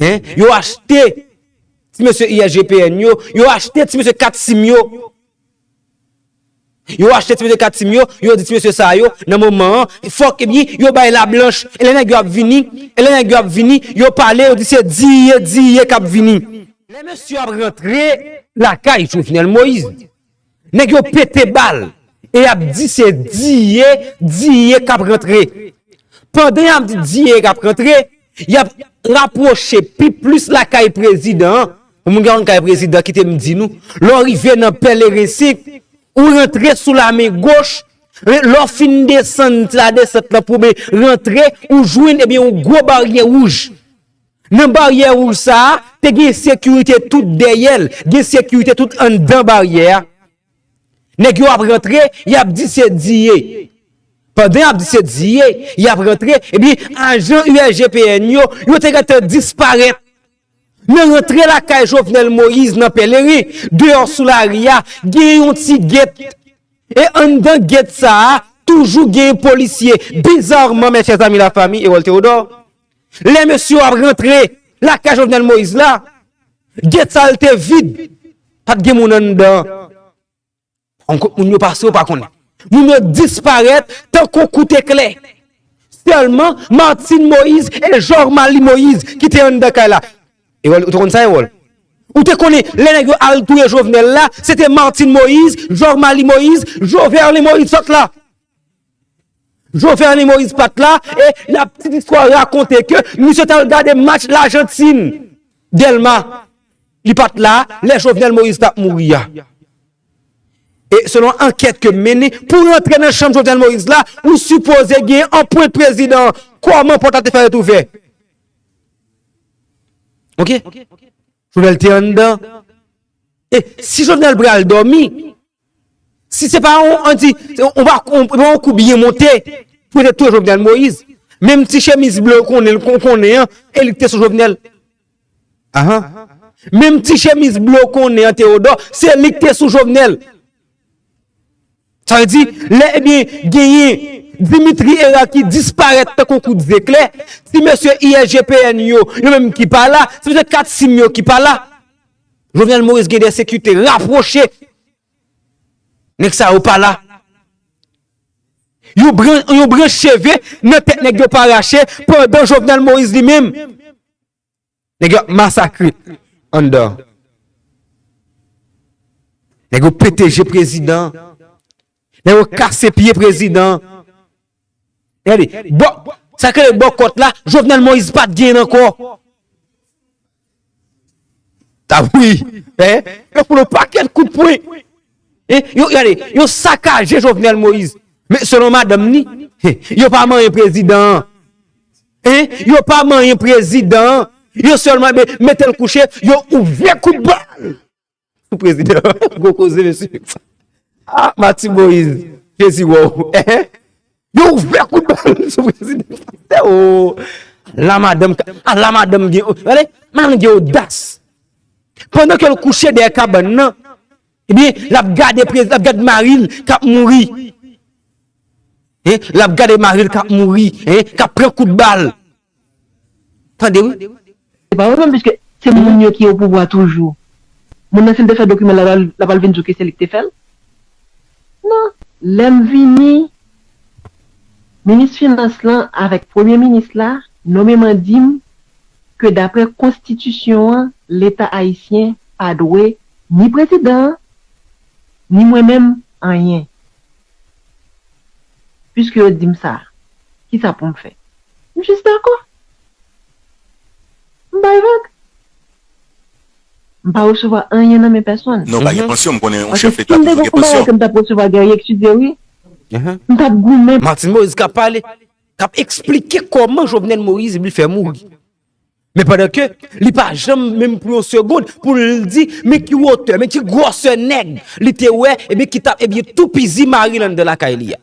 Hein? Yo achte ti mesye I S G P N yo, yo achte ti mesye kat sim yo. Yo achte ti mesye kat sim yo, yo di ti mesye sa yo, nan moman an, fòk, ebyen, yo bay lablanch. E lè nèg yo ap vini, e lè nèg yo ap vini, yo pale, yo di se diye, diye k ap vini. Lè mesye ap rantre lakay Jovenel Moïse, nèg yo pete bal e y ap di se diye, diye k ap rantre. Pandan y ap di diye k ap rantre, y ap rapwoche pi plis lakay prezidan an. Pou moun ki konn kay prezidan, kite m di nou, lè w rive nan Pèleren senk, ou rantre sou lamen goch, lè w fin desann ti ladesant lan pou w rantre, ou jwenn, ebyen, yon gwo baryè wouj. Nan baryè wouj sa a, te gen sekirite tout dèyè l, gen sekirite tout anndan baryè a. Nèg yo ap rantre, y ap di se diye. Pandan y ap di se diye, y ap rantre, ebyen, ajan U S G P N yo, yo te gentan disparèt. Nan rantre lakay Jovenel Moïse nan Pèleren, deyò sou lari a, gen yon ti gèt. E anndan gèt sa a, toujou gen polisye. Bizarman, mes chers amis, la famille, Erol Théodore, lè mesye yo ap rantre lakay Jovenel Moïse la, gèt sa a te vid. Pa t gen moun anndan. Yon kout moun yo pase, ou pa konnen. Moun yo disparèt tankou kout eklè. Sèlman Martine Moïse e Jormalie Moïse ki te anndan kay la. Erol, ou te konn sa, Erol? Ou te konnen, lè nèg yo al touye Jovenel la, se te Martine Moïse, Jormalie Moïse, Joverlin Moïse sòt la. Joverlin Moïse pa t la, e n ap ti istwa rakonte ke misye t al gade match Lajantin, Dèlma. Li pa t la lè Jovenel Moïse t ap mouri a. E selon ankèt ke m mennen, pou rantre nan chanm Jovenel Moïse la, ou sipoze gen anprent prezidan an. Kòman pòt la te fè ret ouvè? Oke? Jovenel te anndan. E si Jovenel pral dòmi, si se pa yon, ann di, se yon, yon, yon kou byen monte, pou te touye Jovenel Moïse, menm ti chemiz ble konnen, kon-, konnen an, e li k te sou Jovenel. Ahan. Menm ti chemiz ble w konnen an, Teyodò, se li k te sou Jovenel. Sa vle di, lè, ebyen, genyen Dimitri Hérard ki disparèt tankou kout zeklè, ti mesye I S G P N yo, yo menm ki pa la, ti mesye kat sim yo ki pa la. Jovenel Moïse gen de sekirite rapwoche. Nèg sa yo pa la. Yon bran, yon branch cheve nan tèt nèg yo pa rache pandan Jovenel Moïse li menm. Nèg yo ap masakre anndan. Nèg yo pete je prezidan. Nèg yo kase pye prezidan. Gade, bò, sa k rele bòkòt la, Jovenel Moïse pa t gen ankò. T ap ri, hein? Yo fout yon pakèt kout pwen. Hein? Yo, gade, yo sakaje Jovenel Moïse. Men selon madanm ni, hein, yo pa manyen prezidan an. Hein? Yo pa manyen prezidan an. Yo sèlman me-, mete l kouche, yo ouvè kout bal sou prezidan an. Gwo koze, mesye. Ah, Martine Moïse, Jezi wè w. Hein? Yo ouvè kout bal sou prezidan fransè. Oh. La madanm, ka- ah, la madanm gen, gade, madanm gen odas. Pandan ke l kouche dèyè kabann nan, ebyen, l ap gade prez-, l ap gade mari l k ap mouri. Hein? L ap gade mari l k ap mouri, hein? K ap pran kout bal. Tande wi. Se pa vre menm, piske se moun yo ki o pouvwa toujou. Moun nan, si l te fè dokiman la, l ap al vin di w ke se li ki te fè l. Non. Lè m vini, minis finans lan avèk premye minis la nonmen m an di m ke daprè konstitisyon an, Leta ayisyen pa dwe ni prezidan an, ni mwen menm, anyen. Piske yo di m sa, kisa pou m fè? M jis dakò. M bay vag. M pa resevwa anyen nan men pèsonn. Non, pa gen pansyon, m konnen yon chèf leta toujou gen pansyon. Paske si m te gen yon bagay ke m t ap resevwa, Guerrier, eksplize wi. M t ap goumen. Martine Moïse k ap pale, k ap eksplike kòman Jovenel Moïse li fè mouri. Men pandan ke li pa janm menm pou yon segond pou l di, men ki wotè, men ki gwòsè nèg li te wè, ebyen ki t ap, ebyen toupizi mari l anndan lakay li a.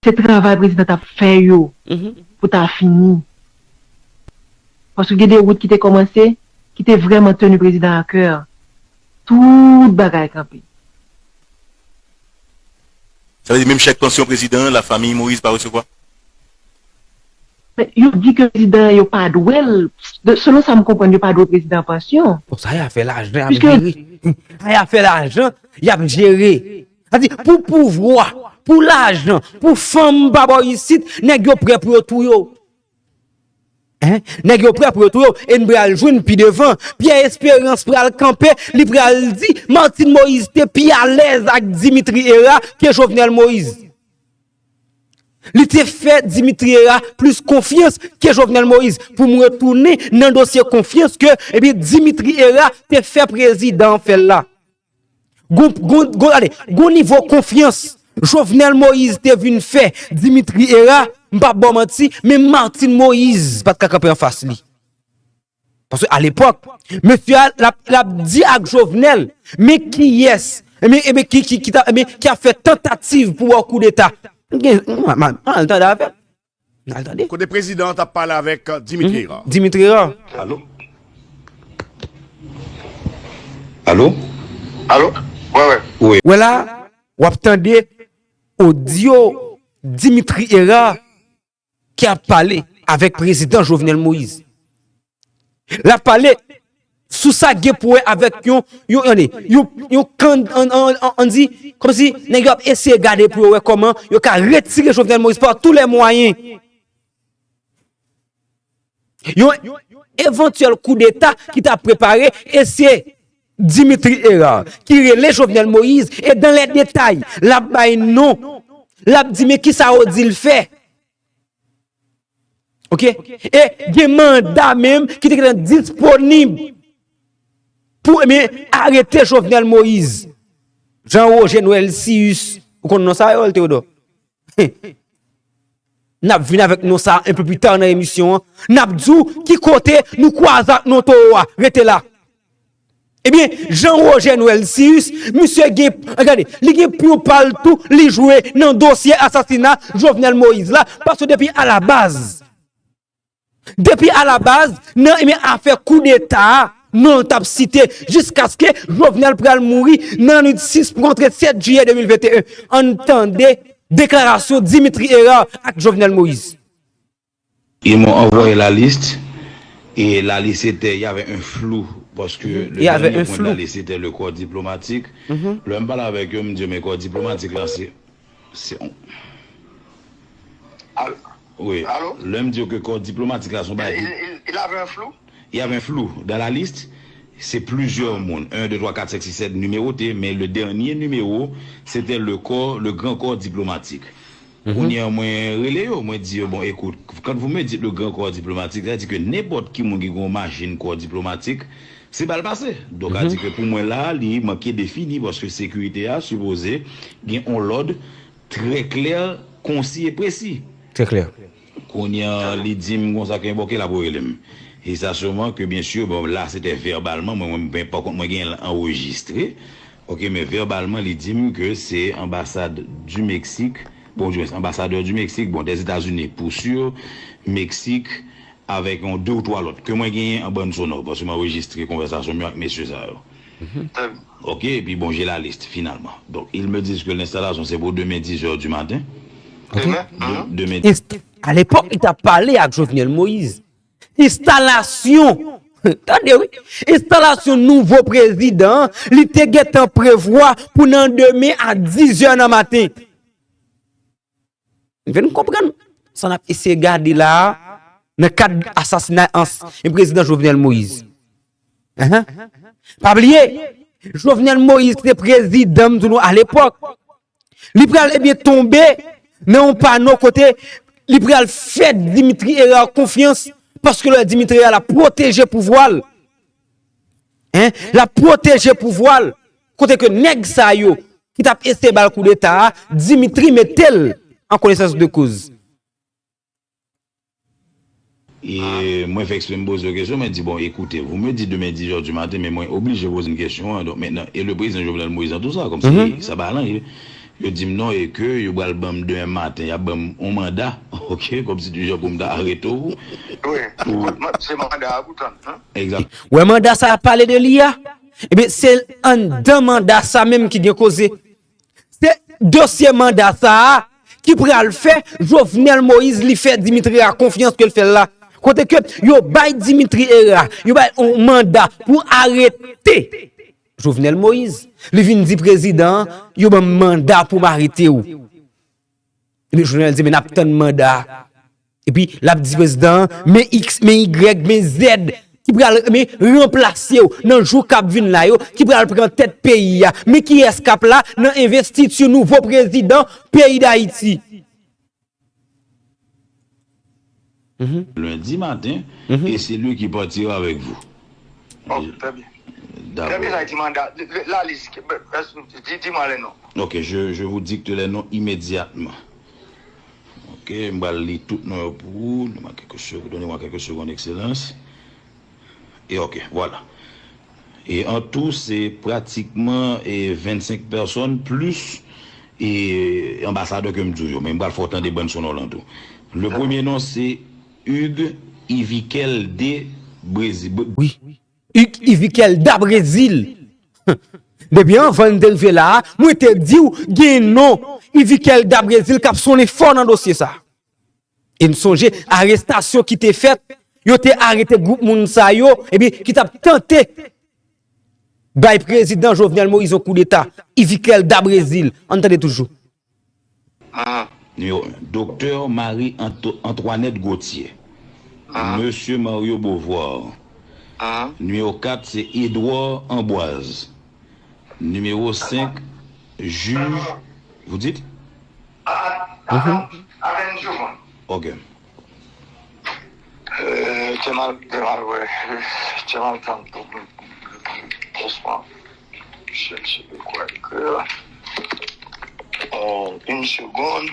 Se travay prezidan t ap fè yo pou ta fini. Paske gen de wout ki te kòmanse, ki te vrèman teni prezidan a kè. Tout bagay kanpe. Sa vle di menm chèk pansyon prezidan an, lafanmi Moïse pa resevwa? Men yo di ke prezidan an, yo pa dwe l. De, selon sa m konprann, yo pa dwe prezidan an pansyon. Bon, sa y a fè lajan y ap jere. Sa y a fè lajan y ap jere. Sa di, pou pouvwa, pou lajan, pou fanm pa bò isit, nèg yo prè pou yo touye w. Hein? Nèg yo prè pou yo touye w. E n pral jwenn pi devan. Pierre Espérance pral kanpe, li pral di Martine Moïse te pi alèz ak Dimitri Hérard ke Jovenel Moïse. Li te fè Dimitri Hérard plis konfyans ke Jovenel Moïse. Pou m retounen nan dosye konfyans ke, ebyen, Dimitri Hérard te fè prezidan an fè l la. Gon, gon, gon, gade, gon nivo konfyans Jovenel Moïse te vin fè Dimitri Hérard, m p ap ba w manti, men Martine Moïse pa t ka kanpe anfas li. Paske alepòk, mesye a, l ap, l ap di ak Jovenel, men kiyès, men, men ki, ki, ki, ta, men ki ap fè tantativ pou wè koudeta. M gen, m, m, m al tande avè l. M al tande. Kote prezidan an t ap pale avèk, euh, Dimitri Hérard. Dimitri Hérard. Alo? Alo? Alo? Wi, wi. Wi. Wè la, w ap tande odyo Dimitri Hérard ki ap pale avèk prezidan Jovenel Moïse. L ap pale sou sa gen pou wè avèk yon, yon, yon, yon, yon kan, an, an, an, an di, kòmsi nèg yo ap eseye gade pou yo wè kòman yo ka retire Jovenel Moïse par tous les moyens. Yon evantyèl koudeta ki t ap prepare, e se Dimitri Hérard ki rele Jovenel Moïse, e dans les détails, l ap bay non, l ap di men kisa yo di l fè. Oke? E gen manda menm ki te gentan disponib pou, men, arete Jovenel Moïse. Jean Roger Noël Cius. Ou konn non sa yo, Théodore? N ap vin avèk non sa enpe pita nan emisyon an. N ap di w ki kote nou kwaze ak non towo a. Rete la. Ebyen, Jean Roger Noël Cius, misye gen, gade, li gen pyon pa l tou, li jwe nan dosye asasina Jovenel Moïse la, paske depi alabaz, depi alabaz, nan, ebyen, afè koudeta a, non l t ap site, jiskaske Jovenel pral mouri nan nwit sis pou rantre sèt jiyè de mil venteyen. Ann tande deklarasyon Dimitri Hérard ak Jovenel Moïse. Ils m'ont envoyé la liste, et la liste était, il y avait un flou Paske le dènye pwen dale, se te le kò diplomatik. Lè m pale avèk yo, m di yo, men kò diplomatik la, se, se, wi, lè m di yo ke kò diplomatik la, se yon bagay ki, il, il, il avait un flou? Il y avait un flou dans la liste. Se plizyè moun, en, de, twa, kat, senk, sis, sèt, nimewote, men le dènye nimewo, se te le kò, le gran kò diplomatik. Kounye a, mwen rele yo, mwen di yo, bon, écoute, quand vous me dites le grand corps diplomatique, sa vle di ke nenpòt ki moun ki gen yon machin kò diplomatik, se bal pase. Donk, a di ke pou mwen la, li manke defini, paske sekirite a sipoze gen yon lòd trè klè, konsi e presi. Trè klè. Kounye a, li di m konsa ke, bon, ke l ap rele m. E sa sèlman ke, byen si, bon, la, se te vèbalman, mwen, mwen, men pa kont mwen gen l anrejistre. Ok, men vèbalman, li di m ke se anbasad du Mexique, bon, du moins, anbasadè du Mexique, bon, des États-Unis pour sûr, Meksik, avèk yon de ou twa lòt, ke mwen genyen an bann sonò, paske m anrejistre konvèsasyon m yo ak mesye sa yo. Ok, epi bon, j'ai la liste, finalement. Donc, ils me disent que l'installation, c'est pour demain dix heures du matin. Ok. Demain? De-, demain. Inst-, alepòk, li t ap pale ak Jovenel Moïse. Enstalasyon, tande wi, enstalasyon nouvo prezidan an, li te gentan prevwa pou nan demen a diz è nan maten. Vin konprann sa n ap eseye gade la a, nan kad asasinay ansyen prezidan Jovenel Moïse. Enhen. Pa bliye, Jovenel Moïse ki te prezidan m di nou alepòk. Li pral, ebyen, tonbe nan yon pano kote li pral fè Dimitri Hérard konfyans, paske lè Dimitri Hérard la pwoteje pouvwa l. Hein? L ap pwoteje pouvwa l. Kote ke nèg sa yo ki t ap eseye ba l koudeta a, Dimitri mete l an konesans de koz. E mwen fè eksprè m poze yo kesyon, mwen di, bon, écoutez, vous me dites demain dix heures du matin, men mwen oblije poze m kesyon an. Donk, mentnan, e le prezidan Jovenel Moïse dans tout ça, kòmsi sa pa anyen. Yo di m non, e ke yo pral ban m demen maten, y ap ban m yon manda, ok, kòmsi di jan pou m ta arete w. Wi, pou, se manda a pou tann, hein? Egzakt. Wè manda sa y ap pale de li a? Ebyen, se anndan manda sa menm ki gen koze. Se dosye manda sa a ki pral fè Jovenel Moïse li fè Dimitri Hérard konfyans ke l fè l la. Kote ke yo bay Dimitri Hérard, yo bay yon manda pou arete Jovenel Moïse. Li vin di prezidan an, yo ban m manda pou m arete w. Epi Jovenel di, men n ap tann manda a. Epi l ap di prezidan an, men X, men Y, men Z ki pral, men ranplase w nan jou k ap vin la yo, ki pral pran tèt peyi a. Men kiyès k ap la nan envestiti nouvo prezidan peyi Dayiti? Lundi matin, et c'est lui qui partira avec vous. Oh, très bien. Très bien, ça dit mandat. Le, le, la liste, di, dis-moi les noms. Ok, je, je vous dicte les noms immédiatement. Ok, m pral li tout non yo pou ou. Donnez-moi quelques secondes, donnez-moi quelques secondes, Excellence. E ok, voilà. E an tou, se pratikman, e, vennsenk pèsòn plis, e, anbasadè ke m di w yo. Men m pral fè w tande bann sonò lan tou. Le premye non, se Hugues Ivikel de Brezil. Wi. Hugues Ivikel da Brezil. Depi anvan n te rive la a, mwen te di w gen non Ivikel da Brezil k ap sonnen fò nan dosye sa. E n sonje arestasyon ki te fèt, yo te arete gwoup moun sa yo, epi ki t ap tante bay prezidan Jovenel Moïse yon koudeta, Ivikel da Brezil. Ann tande toujou. Nimewo un, Doktè Marie Anto-, Antoinette Gauthier. Mesye Mario Beauvoir. Nimewo kat, se Edouard Amboise. Nimewo senk, jij, vous dites? Ok. Euh, t'es mal, t'es mal, ouais. T'es mal, t'es mal. Doucement. Je ne sais plus quoi écrire. Euh, une seconde.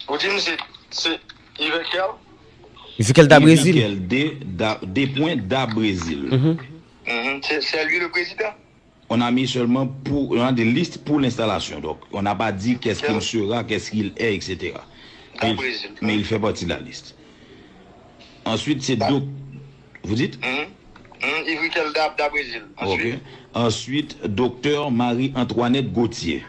Vous dites, c'est, c'est Ivekel? Ivekel da Brezil. Ivekel de, da, de pwen da Brezil. Mhm, c'est, c'est lui le président? On a mis seulement pour, on a des listes pour l'installation. Donc, on n'a pas dit qu'est-ce qu'il sera, qu'est-ce qu'il est, et cetera. Mais il, mais il fait partie de la liste. Ensuite, c'est doc-, vous dites? Mhm. Mhm. Ivikel da, da Brezil. Ok. Ensuite? Ensuite, Docteur Marie-Antoinette Gauthier.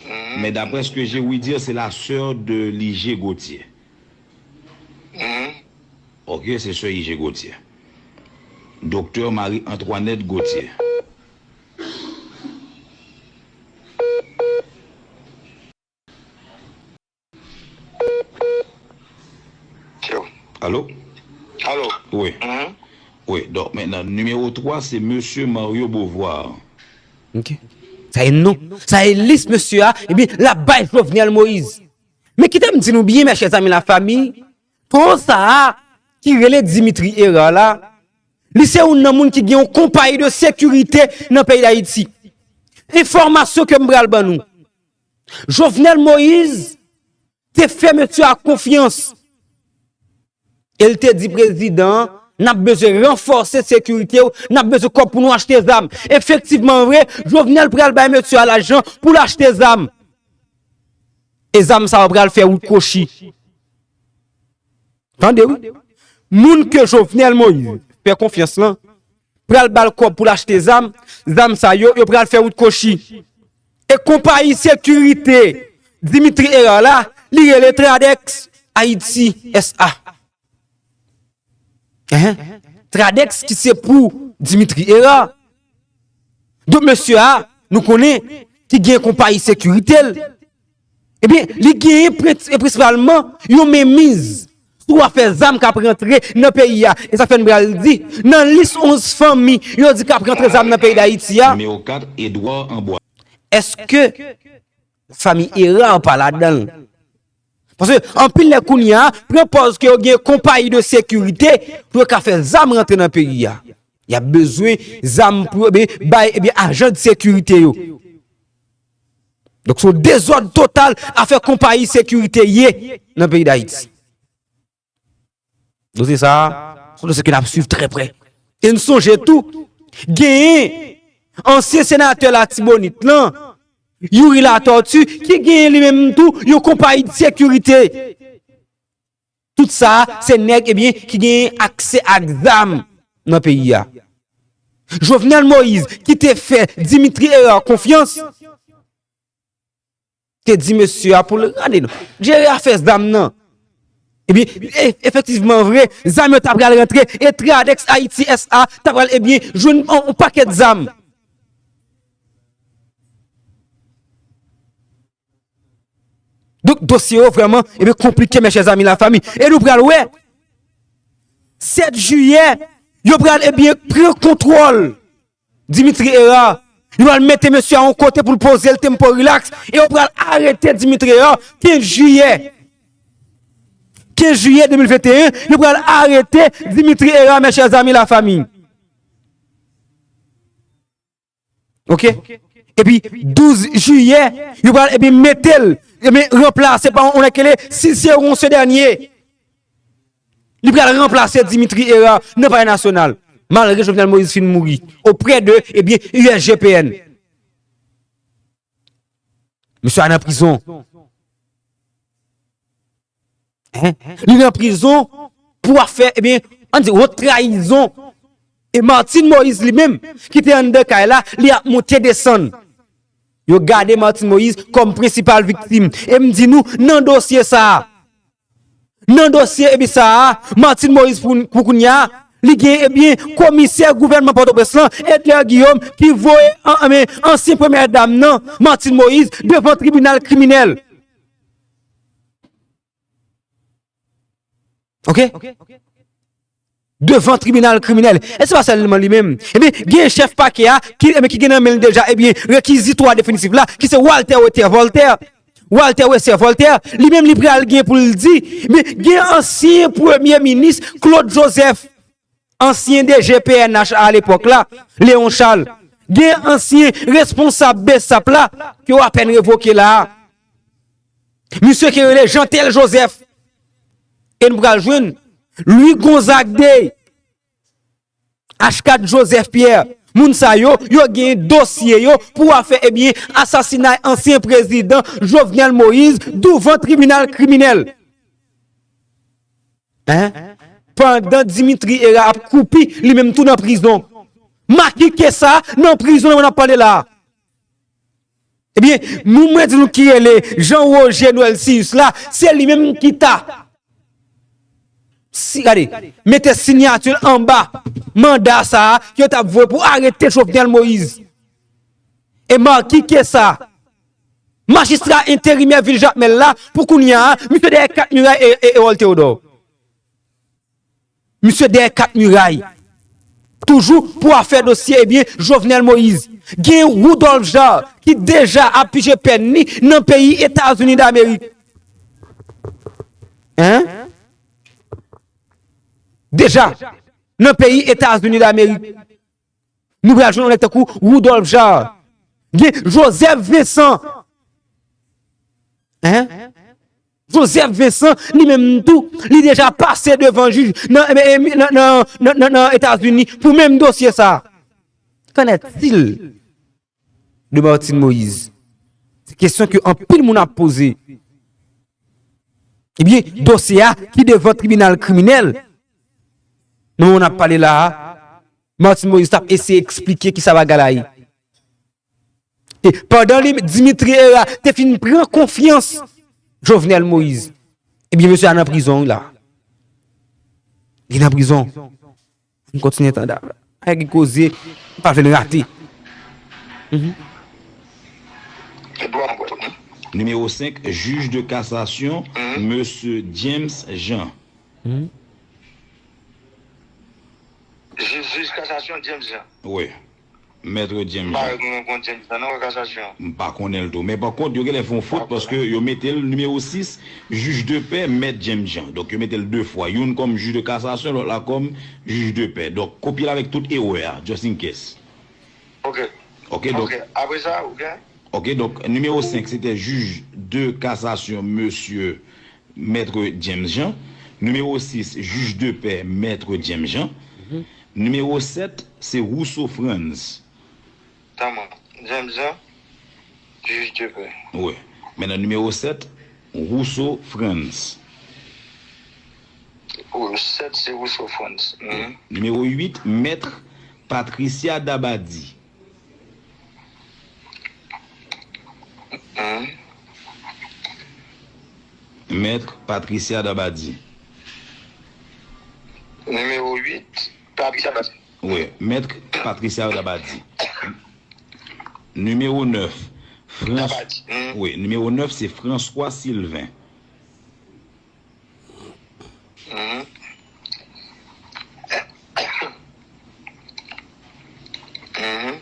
Mhm. Mais d'après ce que j'ai ouï dire, c'est la sœur de Liger Gauthier. Mhm. Ok, se sè I G Gauthier. Doktè Marie Antoinette Gauthier. Alo? Alo? Wi. Mhm. Wi, donk, mentnan, nimewo twa, se mesye Mario Beauvoir. Ok. Sa e non. Sa e lis mesye a, ebyen, l ap bay Jovenel Moïse. Men kite m di nou byen, mè chè zanmi lafanmi, toro sa a ki rele Dimitri Hérard la, li se youn nan moun ki gen yon konpayi de sekirite nan peyi Dayiti. Enfòmasyon ke m pral ban nou. Jovenel Moïse te fè mesye a konfyans. E l te di prezidan an, n ap bezwen ranfòse sekirite w, n ap bezwen kòb pou nou achte zam. Efektivman vre, Jovenel pral bay mesye a lajan pou l achte zam. E zam sa yo pral fè wout kwochi. Tande wi. Moun ke Jovenel Moïse fè konfyans lan, pral ba l kòb pou l achte zam, zam sa yo, yo pral fè wout kwochi. E konpayi sekirite Dimitri Hérard la, li rele Tradex Haïti S A. Enhen. Tradex ki se pou Dimitri Hérard. Donk, mesye a, nou konnen, ki gen konpayi sekirite l. Ebyen, li genyen prens-, e prensipalman yon menmiz sou afè zam k ap rantre nan peyi a. E sa fè n pral di, nan lis onz fanmi yo di k ap rantre zam nan peyi Dayiti a, nimewo kat, Edouard Amboise. Èske fanmi Hérard pa ladan l? Paske anpil lè kounye a, pran pòz ke yo gen konpayi de sekirite pou yo ka fè zam rantre nan peyi a. Y ap bezwen zam pou yo, ebyen, bay, ebyen, ajan de sekirite yo. Donk, se yon dezòd total afè konpayi sekirite ye nan peyi Dayiti. Dosye sa a, se yon dosye ke n ap swiv trè prè. E n sonje tou, genyen ansyen senatè Latibonit lan, Youri Latortue, ki genyen li menm tou yon konpayi de sekirite. Tout sa, se nèg, ebyen, ki genyen aksè ak zam nan peyi a. Jovenel Moïse, ki te fè Dimitri Hérard konfyans, te di mesye a pou l rale non, jere afè zam nan. Ebyen, e-, efektivman vre, zam yo ta pral rantre, e Tradex Haïti S A ta pral, ebyen, jwenn yon, yon pakèt zam. Donk, dosye yo vrèman, ebyen, konplike, mè chè zanmi lafanmi. E nou pral wè, sèt jiyè, yo pral, ebyen, pran kontwòl Dimitri Hérard. Yo pral mete mesye a yon kote pou l poze l tempo relax. E yo pral arete Dimitri Hérard kenz jiyè. Kenz jiyè de mil venteyen, yo pral arete Dimitri Hérard, mè chè zanmi lafanmi. Ok? Epi, douz jiyè, yo pral, epi, mete l, epi, ranplase pa yon nèg ki rele Cicéron Sedanier. Li pral ranplase Dimitri Hérard nan Palè Nasyonal, malgre Jovenel Moïse fin mouri, oprè de, ebyen, U S G P N. Misye a nan prizon. Hein? Li nan prizon pou afè, ebyen, ann di, wot trayizon. E Martine Moïse li menm, ki te anndan kay la, li ap monte desann. Yo gade Martine Moïse kòm prensipal viktim. E m di nou, nan dosye sa a, nan dosye, epi sa a, Martine Moïse pou, pou kounye a, li gen, ebyen, komisè gouvènman Pòtoprens lan, Edler Guillaume, ki voye an, an, men, ansyen premyè dam nan, Martine Moïse, devan tribinal kriminèl. Ok? Devan tribinal kriminèl. E se pa sèlman li menm. Ebyen, gen chèf pakè a, ki, ebyen, ki gen nan men l deja, ebyen, rekizitwa definitif la, ki se Walter Wether Voltaire. Walter Wether Voltaire, li menm li pral gen pou l di, ebyen, gen ansyen premye minis Claude Joseph, ansyen D G P N H a lepòk la, Léon Charles, gen ansyen responsab BSAP la, ke w apèn revoke la a. Misye ki rele Jeantel Joseph. E nou pral jwenn Louis Gonzague de, H kat Joseph Pierre. Moun sa yo, yo gen dosye yo pou afè, ebyen, asasinay ansyen prezidan Jovenel Moïse douvan tribinal kriminèl. Hein? Pandan Dimitri Hérard ap kwoupi, li menm tou nan prizon. Makike sa nan prizon nan mwen ap pale la. Ebyen, moun mwen di nou ki rele Jean Roger Noël Cius la, se li menm ki ta. si, gade, mete siyati l anba manda sa a ke yo t ap voye pou arete Jovenel Moïse. E Marky Kessa, majistra enterimè vil Jakmèl la, pou kounye a, misye dèyè kat miray e, e, Erol Théodore. Misye dèyè kat miray. Toujou pou afè dosye, ebyen, Jovenel Moïse. Gen Rudolph Jaar ki deja ap pije pèn li nan peyi Etazini Damerik. Hein? Deja, nan peyi Etazini Damerik. Nou pral jwenn yon nèg tankou Rudolph Jaar. Gen Joseph Vincent. Hein? Joseph Vincent, li menm tou, li deja pase devan jij nan, nan, nan, nan, nan, nan Etazini pou menm dosye sa. Qu'en est-il de Martine Moïse? Se kesyon ke anpil moun ap poze. Ebyen, dosye a ki devan tribinal kriminèl, nan moman n ap pale la a, Martine Moïse t ap eseye eksplike kisa bagay la ye. E pandan li, Dimitri Herard te fin pran konfyans Jovenel Moïse, ebyen, mesye a nan prizon, wi, la. Li nan prizon. Ann kontinye tande. Ay, gen koze, m pa vle n rate. Mhm. Nimewo senk, jij de kasasyon, Mesye James Jean. Jij, jij kasasyon, James Jean. Wi. Mèt James Jean. M pa rekonèt James Jean nan kasasyon. M pa konnen l tou. Men pa kont, yo genlè fè yon fot paske yo mete l nimewo sis, jij de pè, Mèt James Jean. Donk, yo mete l de fwa. Youn kòm jij de kasasyon, lòt la kòm jij de pè. Donk, kopye l avèk tout erè a, just in case. Ok. Ok, donk. Ok, apre sa, ou gen? Ok, donk, nimewo senk, se te jij de kasasyon, Mesye Mèt James Jean. Nimewo sis, jij de pè, Mèt James Jean. Nimewo sèt, se Rousseau Frantz. Tanman, James Jean, jij de pè. Wi. Mentnan, nimewo sèt, Rousseau Frantz. Pou sèt, se Rousseau Frantz. Mhm. Nimewo uit, Mèt Patricia Dabadie. Mèt Patricia Dabadie. Nimewo uit, Patricia Dabadie. Wi, Mèt Patricia Dabadie. Nimewo nèf, Frans... Dabadie. Wi, nimewo nèf, se François Sylvain. Mhm. Mhm.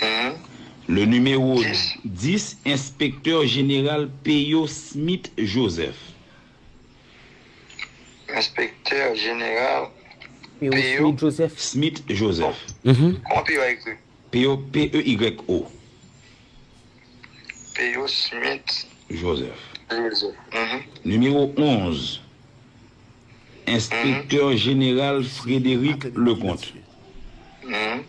Mhm. Le numéro dix, Inspecteur Général Peyo Smith Joseph. Inspecteur Général Peyo Smith Joseph. Smith Joseph. Mhm. Kòman Peyo a ekri? Peyo, P E Y O. Peyo Smith Joseph. Joseph. Mhm. Nimewo onz, Enspektè Jeneral Frédéric Leconte. Mhm.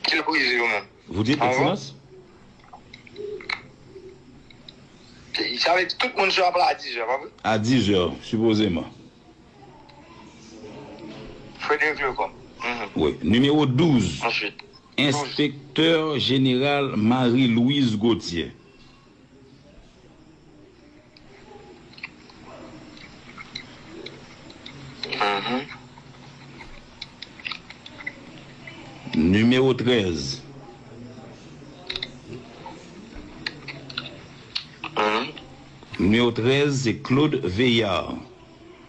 Kilè pou rive yo menm? Vous dites, Excellence? Sa vle di tout moun sou ap la a dizè, pa vre? À dix heures, supposément. Frédéric Leconte. Mhm. Oui. Numéro douze. Ensuite. Inspecteur Général Marie-Louise Gauthier. Mhm. Numéro treize. Mhm. Numéro treize, c'est Claude Veillard.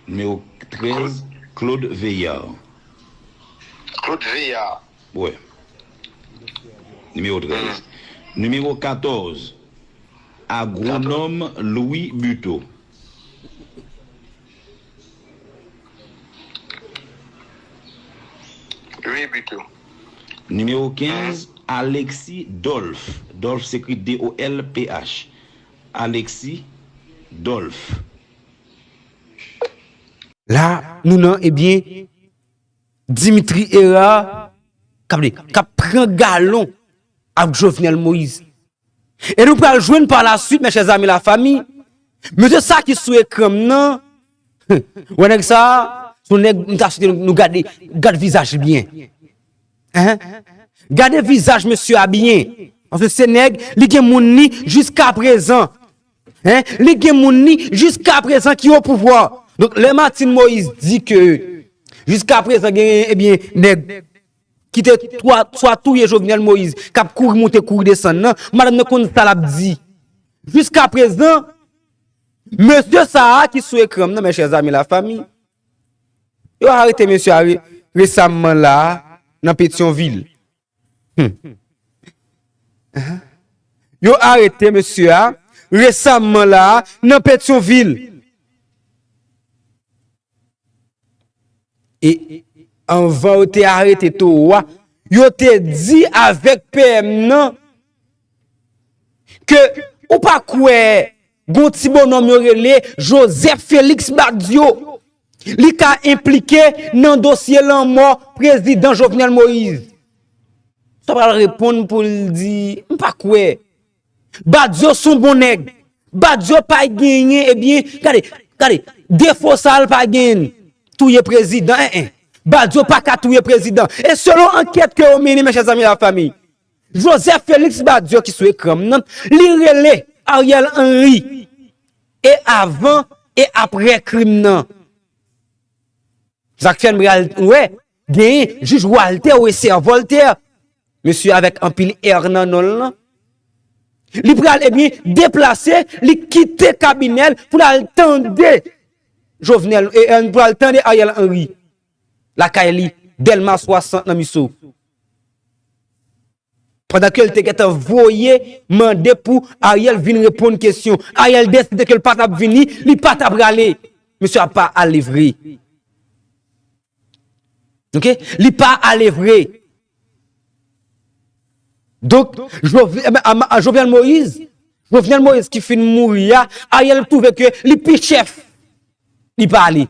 Numéro treize, Claude Veillard. Claude Veillard. Ouais. Numéro treize. Mhm. Numéro quatorze, agronome Louis Buteau. Louis Buteau. Numéro quinze, Alexis Dolph. Dolph s'écrit D O L P H. Alexis Dolph. La, nou nan, ebyen, Dimitri Herard k ap, k ap pran galon ak Jovenel Moïse. E nou pral jwenn pa la suit, mes chers amis, la famille, mesye sa ki sou ekran m nan, wè nèg sa, se yon nèg m ta swete nou, nou gade, gad vizaj li byen. Hein? Gade vizaj mesye a byen. Paske se nèg, li gen moun li jiskaprezan. Hein? Li gen moun li jiskaprezan ki o pouvwa. Donk, lè Martine Moïse di ke jiskaprezan gen, ebyen, nèg ki te twa- swa touye Jovenel Moïse, k ap kouri monte, kouri desann nan, madanm nan konn sa l ap di. Jiskaprezan, mesye sa a ki sou ekran m nan, mes chers amis, la famille, yo arete mesye a re- resamman la a, nan Petyonvil. Hmm. Yo arete mesye a resamman la a, nan Petyonvil. E anvan yo te arete towo a, yo te di avèk P M nan ke ou pa kwè gon ti bonòm yo rele Joseph Félix Badio, li ka enplike nan dosye lanmò prezidan Jovenel Moïse. Sa pral reponn pou l di, "M pa kwè." Badio s on bon nèg. Badio pa genyen, ebyen, gade, gade, defo sa l pa genyen. Touye prezidan, en, en. Badio pa ka touye prezidan. E selon ankèt ke yo mennen, mes chers amis, la famille, Joseph Félix Badio ki sou ekran m nan, li rele Ariel Henry. E avan, e aprè krim nan. Sa k fè n pral wè, genyen jij Walter Wesser Voltaire. Mesye avèk anpil R nan non l lan. Li pral, ebyen, deplase, li kite kabinè l pou l al tande Jovenel, e, e, pou l al tande Ariel Henry. Lakay li, Dèlma swasant nan Miso. Pandan ke l te gentan voye mande pou Ariel vin reponn kesyon. Ariel deside ke l pa t ap vini, li pa t ap prale. Mesye a pa ale vre. Ok? Li pa ale vre. Donk, Jove- a- a- Jovenel Moïse, Jovenel Moïse ki fin mouri a, Ariel twouve ke li pi chèf. Li pa ale.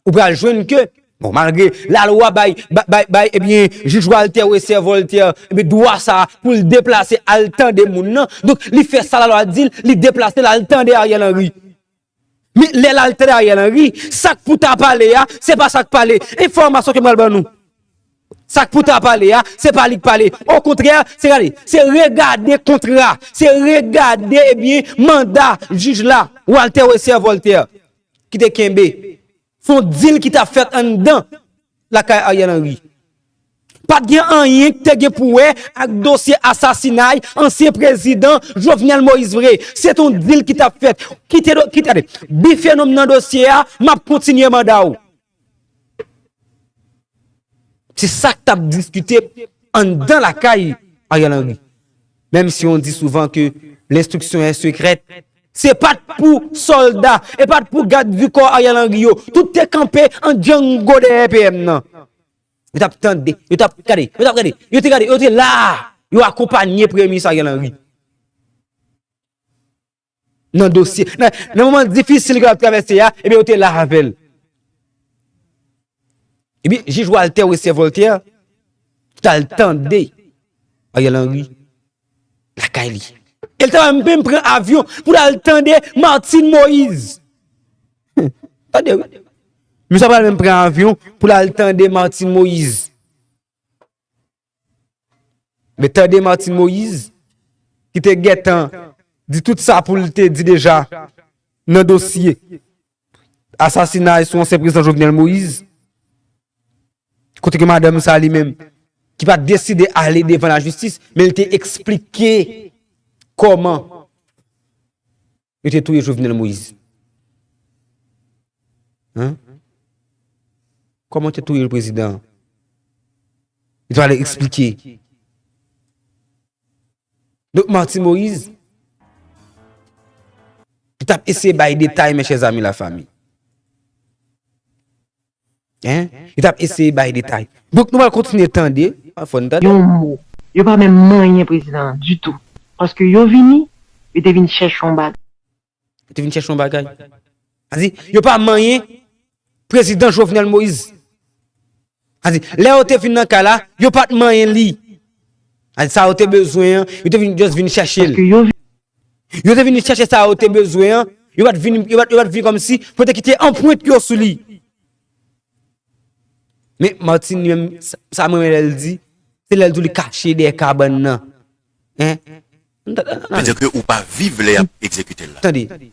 Ou pral jwenn ke, bon, malgre lalwa bay, bay, bay, bay, ebyen, jij Walter Wesser Voltaire, ebyen, dwa sa a pou l deplase al tande moun nan. Donk, li fè sa lalwa di l, li deplase l al tande Ariel Henry. Men lè l al tande Ariel Henry, sa k pou ta pale a, se pa sa k pale. Enfòmasyon ke m pral ban nou. Sa k pou ta pale a, se pa li k pale. Okontrè, se gade, se regade kontra, se regade, ebyen, manda jij la, Walter Wesser Voltaire, ki te kenbe. S on dil ki t ap fèt anndan lakay Ariel Henry. Pa t gen anyen ki te gen pou wè ak dosye asasinay ansyen prezidan Jovenel Moïse vre. Se t on dil ki t ap fèt. Kite do- kite, gade, bife non m nan dosye a, m ap kontinye manda w. Se sa k t ap diskite anndan lakay Ariel Henry. Menm si on dit souvent que l'instruction est secrète, se pa t pou sòlda, e pa t pou gad di kò Ariel Henry yo. Tout te kanpe an django dèyè P M nan. Yo t ap tande, yo t ap gade, yo t ap gade, yo te gade, yo te la, yo akonpanye Premye Minis Ariel Henry. Nan dosye, nan, nan moman difisil ke l ap travèse a, ebyen, yo te la avè l. Ebyen, jij Walter Wesser Voltaire, ki t al tande Ariel Henry lakay li. E l ta menm pran avyon pou l al tande Martine Moïse. Tande, wi. Misye pral menm pran avyon pou l al tande Martine Moïse. Men tande Martine Moïse, ki te gentan di tout sa pou l te di deja nan dosye asasinay sou ansyen prezidan Jovenel Moïse, kote ke madanm sa li menm, ki pa t deside ale devan lajistis, men l te eksplike kòman yo te touye Jovenel Moïse. Hein? Kòman yo te touye prezidan an? Li t ale eksplike. Donk, Martine Moïse, li t ap eseye bay detay, mes chers amis, la famille. Hein? Li t ap eseye bay detay. Donk, nou pral kontinye tande. Fò n tande. Yon mo. Yo pa menm manyen prezidan an ditou. Paske yo vini, yo te vin chèche yon bagay. Yo te vin chèche yon bagay. Sa di, yo pa manyen prezidan Jovenel Moïse. Sa di, lè yo te vin nan kay la, yo pa t manyen li. Sa di, sa yo te bezwen an, yo te vin, just vin chèche l. Paske yo vin Yo te vin chèche sa yo te bezwen an. Yo pa t vin, yo pa t, yo pa t vin kòmsi pou te kite anprent yo sou li. Men Martine li menm, sa, sa mwen renmen lè l di, Se lè l di w li kache dèyè kabann nan. Hein? N ta- n ta- Vle di ke ou pa viv lè y ap egzekite l la. Tande.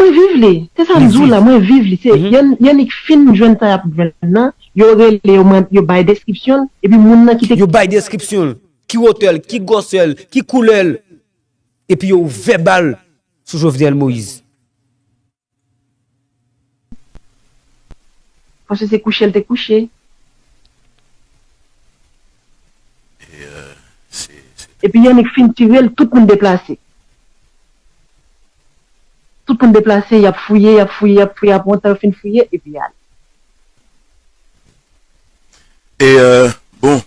Mwen viv li. Se sa m di w la, mwen viv li. Se y annik fin jwenn sa y ap jwenn nan, yo rele yo, yo bay deskripsyon l, epi moun nan ki te. Yo bay deskripsyon l, ki wotè l, ki gwosè l, ki koulè l. Epi yo ouvè bal sou Jovenel Moïse. Paske se kouche l te kouche. Epi y annik fin tire l, tout moun deplase. Tout moun deplase, y ap fouye, y ap fouye, y ap fouye, apre yon tan yo fin fouye, epi y ale. E, euh, bon,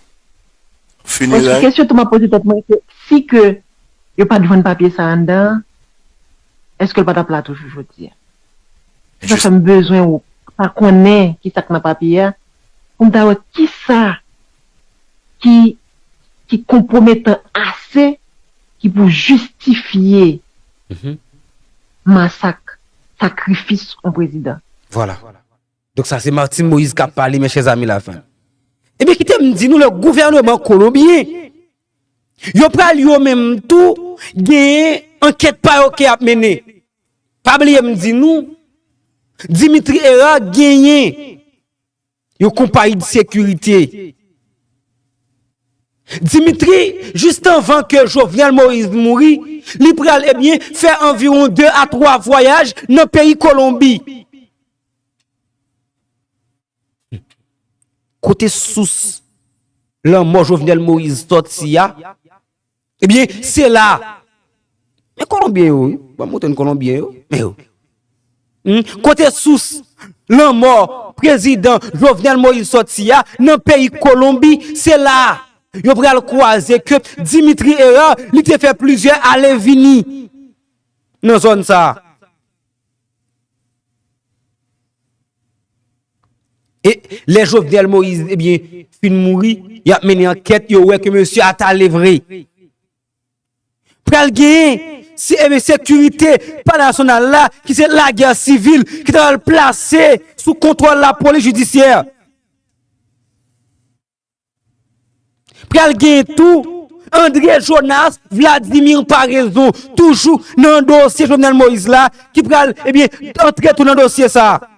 fineray. Kesyon tou m ap poze tèt mwen, se si ke yo pa t jwenn papye sa anndan an, èske l pa t ap la toujou jodi a? Se sa fè m bezwen ou pa konnen ki sa k nan papye a, pou m ta wè kisa ki, ki konpwometan ase ki pou jistifye masak, sakrifis yon prezidan. Vwala. Donk sa se Martine Moïse k ap pale, mes chers amis, la fin. Ebyen, kite m di nou, le gouvènman kolonbyen, yo pral yo menm tou genyen ankèt pa yo ke y ap mennen. Pa bliye m di nou, Dimitri Hérard genyen yon konpayi de sekirite. Dimitri, jis anvan ke Jovenel Moïse mouri, li pral, ebyen, fè anviwon de a twa vwayaj nan peyi Kolonbi. Kote sous lanmò Jovenel Moïse sòti a, ebyen, se la. Men Kolonbyen yo, wi. Ban m montre n Kolonbyen yo. Men yo. Hmm? Kote sous lanmò prezidan Jovenel Moïse sòti a, nan peyi Kolonbi, se la. Yo pral kwaze ke Dimitri Hérard, li te fè plizyè ale vini nan zòn sa a. E lè Jovenel Moïse, ebyen, fin mouri, y ap mennen ankèt, yo wè ke mesye a t ale vre. Pral genyen, se, ebyen, sekirite pa nasyonal la, ki se lagè sivil, ki ta pral plase sou kontwòl lapolis jidisyè. Pral genyen tou André Jonas Vladimir Paraison, toujou nan dosye Jovenel Moïse la, ki pral, ebyen, antre tou nan dosye sa a.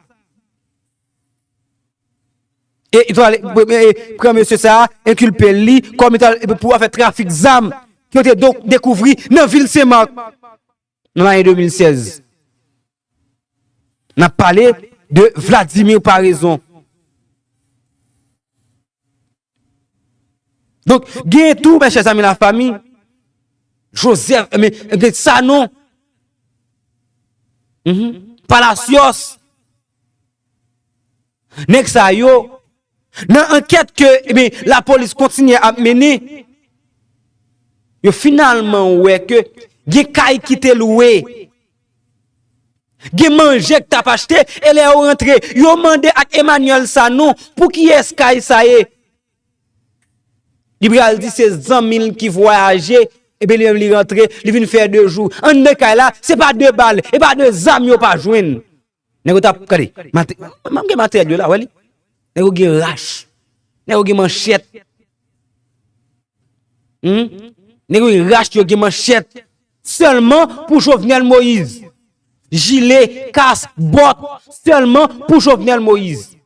E li pral, e, pran mesye sa a, enkilpe li kòm li ta, e, pou afè trafik zam ke yo te do- dekouvri nan vil Senmak nan lane de mil sèz. N ap pale de Vladimir Paraison. Donk, genyen tou, mes chers amis, la famille, Joseph, men, gen Sanon, mhm, Palacios. Nèg sa yo, nan ankèt ke, ebyen, lapolis kontinye ap mennen, yo finalman wè ke gen kay ki te lwe. Gen manje k t ap achte, e lè yo rantre, yo mande ak Emmanuel Sanon pou kiyès kay sa ye. Li pral di se zanmi l ki vwayaje, epi li menm li rantre, li vin fè de jou. Anndan kay la, se pa de bal, e pa de zam yo pa jwenn. Nèg yo t ap, gade, mate- m gen materyèl yo la, wè li. Nèg yo gen rach. Nèg yo gen manchèt. Hmm? Nèg yo gen rach, yo gen manchèt. Sèlman pou Jovenel Moïse. Jile, kas, bòt, sèlman pou Jovenel Moïse.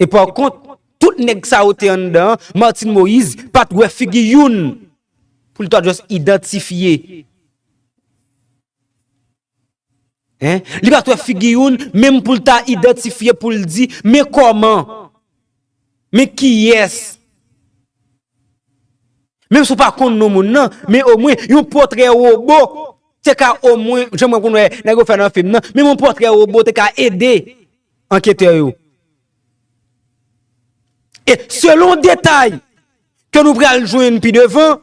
E pa kont, tout nèg sa yo te anndan an, Martine Moïse pa t wè figi youn pou l ta just idantifye. Hein? Li pa t wè figi youn, menm pou l ta idantifye, pou l di, men kòman? Men kiyès? Menm si w pa konn non moun nan, men omwen yon pòtrè wobo te ka omwen, jan mwen konn wè nèg yo fè nan fim nan, menm yon pòtrè wobo te ka ede anketè yo. E selon detay ke nou pral jwenn pi devan,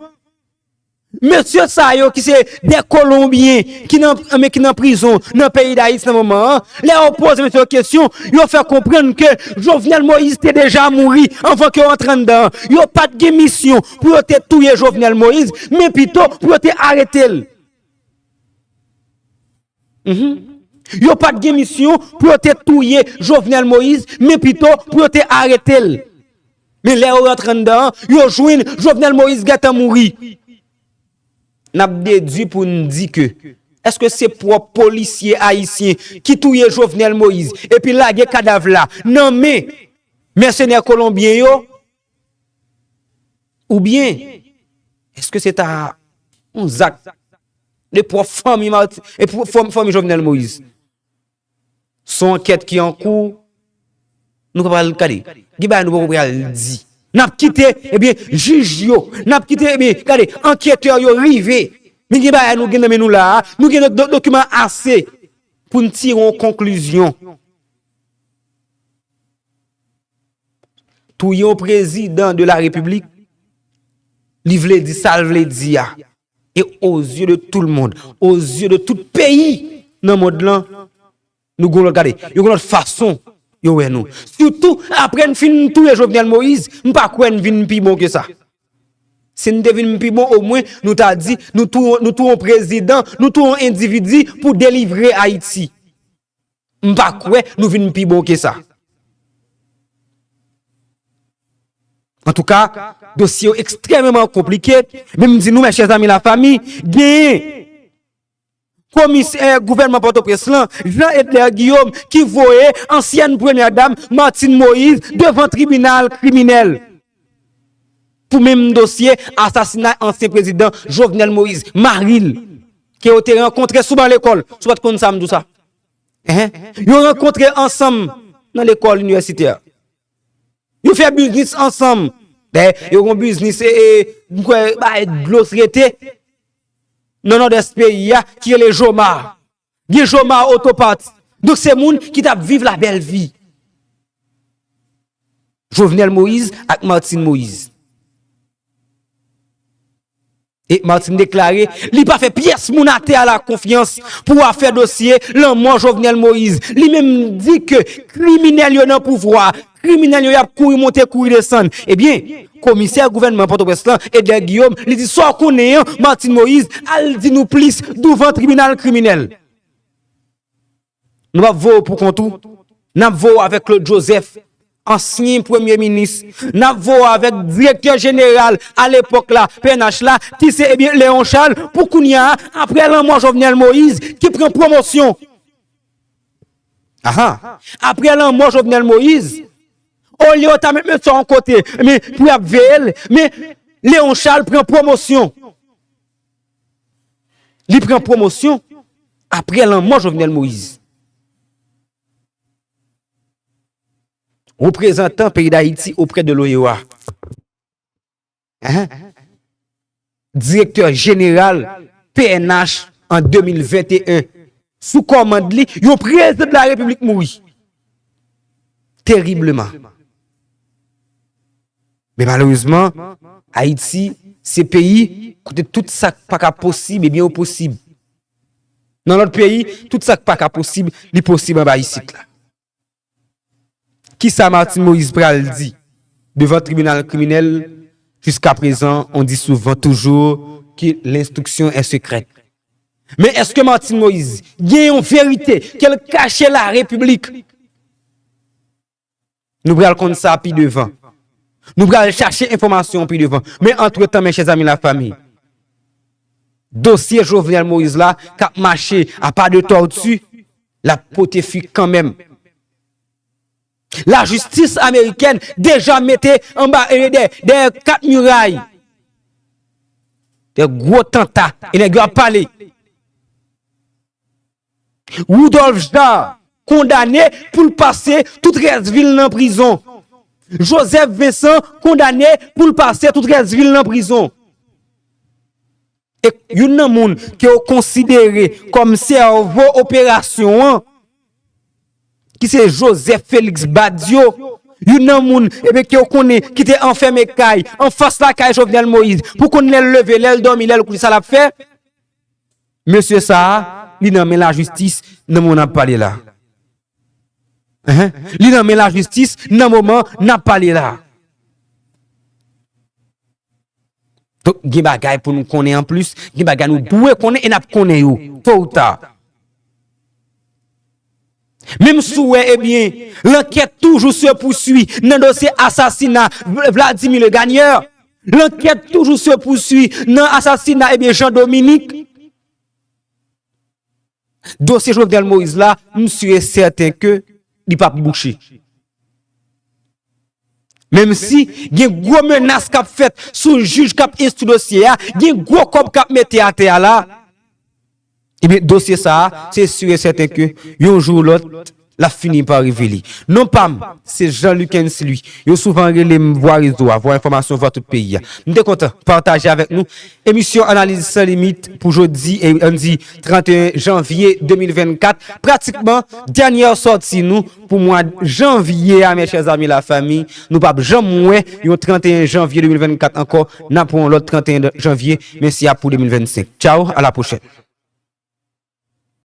mesye sa yo ki se de Kolonbyen ki nan, men ki nan prizon nan peyi Dayiti nan moman an, lè yo poze mesye yo kesyon, yo fè konprann ke Jovenel Moïse te deja mouri anvan ke yo antre anndan an. Yo pa t gen misyon pou yo te touye Jovenel Moïse, men pito pou yo te arete l. Mhm. Yo pa t gen misyon pou yo te touye Jovenel Moïse, men pito pou yo te arete l. Men lè yo rantre anndan an, yo jwenn Jovenel Moïse gentan mouri. N ap dedui pou n di ke, èske se pwòp polisye ayisyen ki touye Jovenel Moïse epi lage kadav la nan men mèsenè kolonbyen yo? Oubyen, èske se ta yon zak de pwòp fanmi Marti-, e pwòp fanmi Jovenel Moïse? Se yon ankèt ki an kou. Nou ka pral gade. Gen bagay nou poko pral di. N ap kite, ebyen, jij yo. N ap kite, ebyen, gade, anketè yo rive. Men gen bagay nou gen nan men nou la a. Nou gen do-, dokiman ase pou n tire yon konklizyon. Touye yon prezidan de la repiblik, li vle di sa l vle di a. E aux yeux de tout le monde, aux yeux de tout peyi nan mond lan, nou gon lòt gade, yo gon lòt fason yo wè nou. Sitou apre n fin touye Jovenel Moïse, m pa kwè n vin pi bon ke sa. Si n te vin pi bon, omwen nou ta di nou touye, nou touye yon prezidan, nou touye yon endividi pou delivre Ayiti. M pa kwè nou vin pi bon ke sa. Antouka, dosye yo ekstrèmeman konplike, men m di nou, mes chers amis, la famille, genyen komisè gouvènman Pòtoprens lan, Jean Edler Guillaume, ki voye ansyèn premyè dam Martine Moïse devan tribinal kriminèl pou menm dosye asasinay ansyen prezidan Jovenel Moïse, mari l, ke yo te rankontre sou ban lekòl. Si w pa t konn sa, m di w sa. Enhen. Yo rankontre ansanm nan lekòl inivèsitè. Yo fè biznis ansanm. Dayè, yo gon biznis, e, e, m kwè, bay dlo rete nan nòdès peyi a, ki rele Joma. Gen Joma Otopat. Donk, se moun ki t ap viv la bèl vi. Jovenel Moïse ak Martine Moïse. E Martine deklare li pa fè pyès moun atè a la konfyans pou afè dosye lanmò Jovenel Moïse. Li menm di ke kriminèl yo nan pouvwa, kriminèl yo y ap kouri monte, kouri desann. Ebyen, komisè gouvènman Pòtoprens lan, Edler Guillaume, li di sa w konnen an, Martine Moïse, al di nou plis douvan tribinal kriminèl. Nou p ap voye w pou kont ou. N ap voye w avèk Claude Joseph, ansyen premye minis. N ap voye w avèk direktè jeneral alepòk la, P N H la, ki se, ebyen, Léon Charles, pou kounye a, apre lanmò Jovenel Moïse, ki pran pwomosyon. Aha. Apre lanmò Jovenel Moïse, olye yo ta met mesye yon kote, men pou y ap veye l, men Léon Charles pran pwomosyon. Li pran pwomosyon apre lanmò Jovenel Moïse. Reprezantan peyi Dayiti oprè de l'OEA. Hein? Direktè jeneral P N H an de mil venteyen. Sou kòmand li, yon prezidan de la repiblik mouri. Teribleman. Men malerezman, Ayiti se peyi kote tout sa k pa ka posib, ebyen, yo posib. Nan lòt peyi, tout sa k pa ka posib, li posib anba isit la. Kisa Martine Moïse pral di devan tribinal kriminèl? Jusqu'à présent, on dit souvent toujours que l'instruction est secrète. Men èske Martine Moïse gen yon verite ke l kache la repiblik? Nou pral konn sa pi devan. Nou pral chache enfòmasyon pi devan. Men antretan, mes chers amis, la famille, dosye Jovenel Moïse la k ap mache a pa de tòti, l ap pote fwi kanmenm. Lajistis amerikèn deja mete anba, e, dèyè, dèyè kat miray. De gwo tanta. E nèg yo ap pale. Rudolphe Jaar kondane pou l pase tout rès vi l nan prizon. Joseph Vincent kondane pou l pase tout rès vi l nan prizon. E youn nan moun ke yo konsidere kòm sèvo operasyon an, ki se Joseph Félix Badio, youn nan moun, ebyen, ke yo konnen ki te anfème kay, anfas lakay Jovenel Moïse, pou konn lè l leve, lè l dòmi, lè l kouche, sa l ap fè. Mesye sa a, li nan men lajistis nan moman n ap pale la. Enhen. Li nan men lajistis nan moman n ap pale la. Donk, gen bagay pou nou konnen anplis, gen bagay nou dwe konnen e n ap konnen yo, to ou ta. Menm si w wè, ebyen, lankèt toujou se pouswi nan dosye asasina Vladimir Legagneur. Lankèt toujou se pouswi nan asasina, ebyen, Jean Dominique. Dosye Jovenel Moïse la, m si e sèten ke li p ap bouche. Menm si gen gwo menas k ap fèt sou jij k ap enstwi dosye a, gen gwo kòb k ap mete atè a la, ebyen, dosye sa a, se si e sèten ke yon jou ou lòt, l ap fini pa revele. Non pa m, se Jean Lucens Louis. Yo souvan rele m Vwa Rezo a, Vwa Enfòmasyon, Vwa Tout Peyi a. M te kontan pataje avèk nou emisyon Analiz San Limit pou jodi, e, ann di, trannteyen janvye de mil vennkat. Pratikman, dènyè sòti nou pou mwa janvye a, mes chers amis, la famille. Nou p ap janm wè yon trannteyen janvye de mil vennkat ankò. N ap wè yon lòt trannteyen janvye, men se ap pou de mil vennsenk. Tchao, à la prochaine.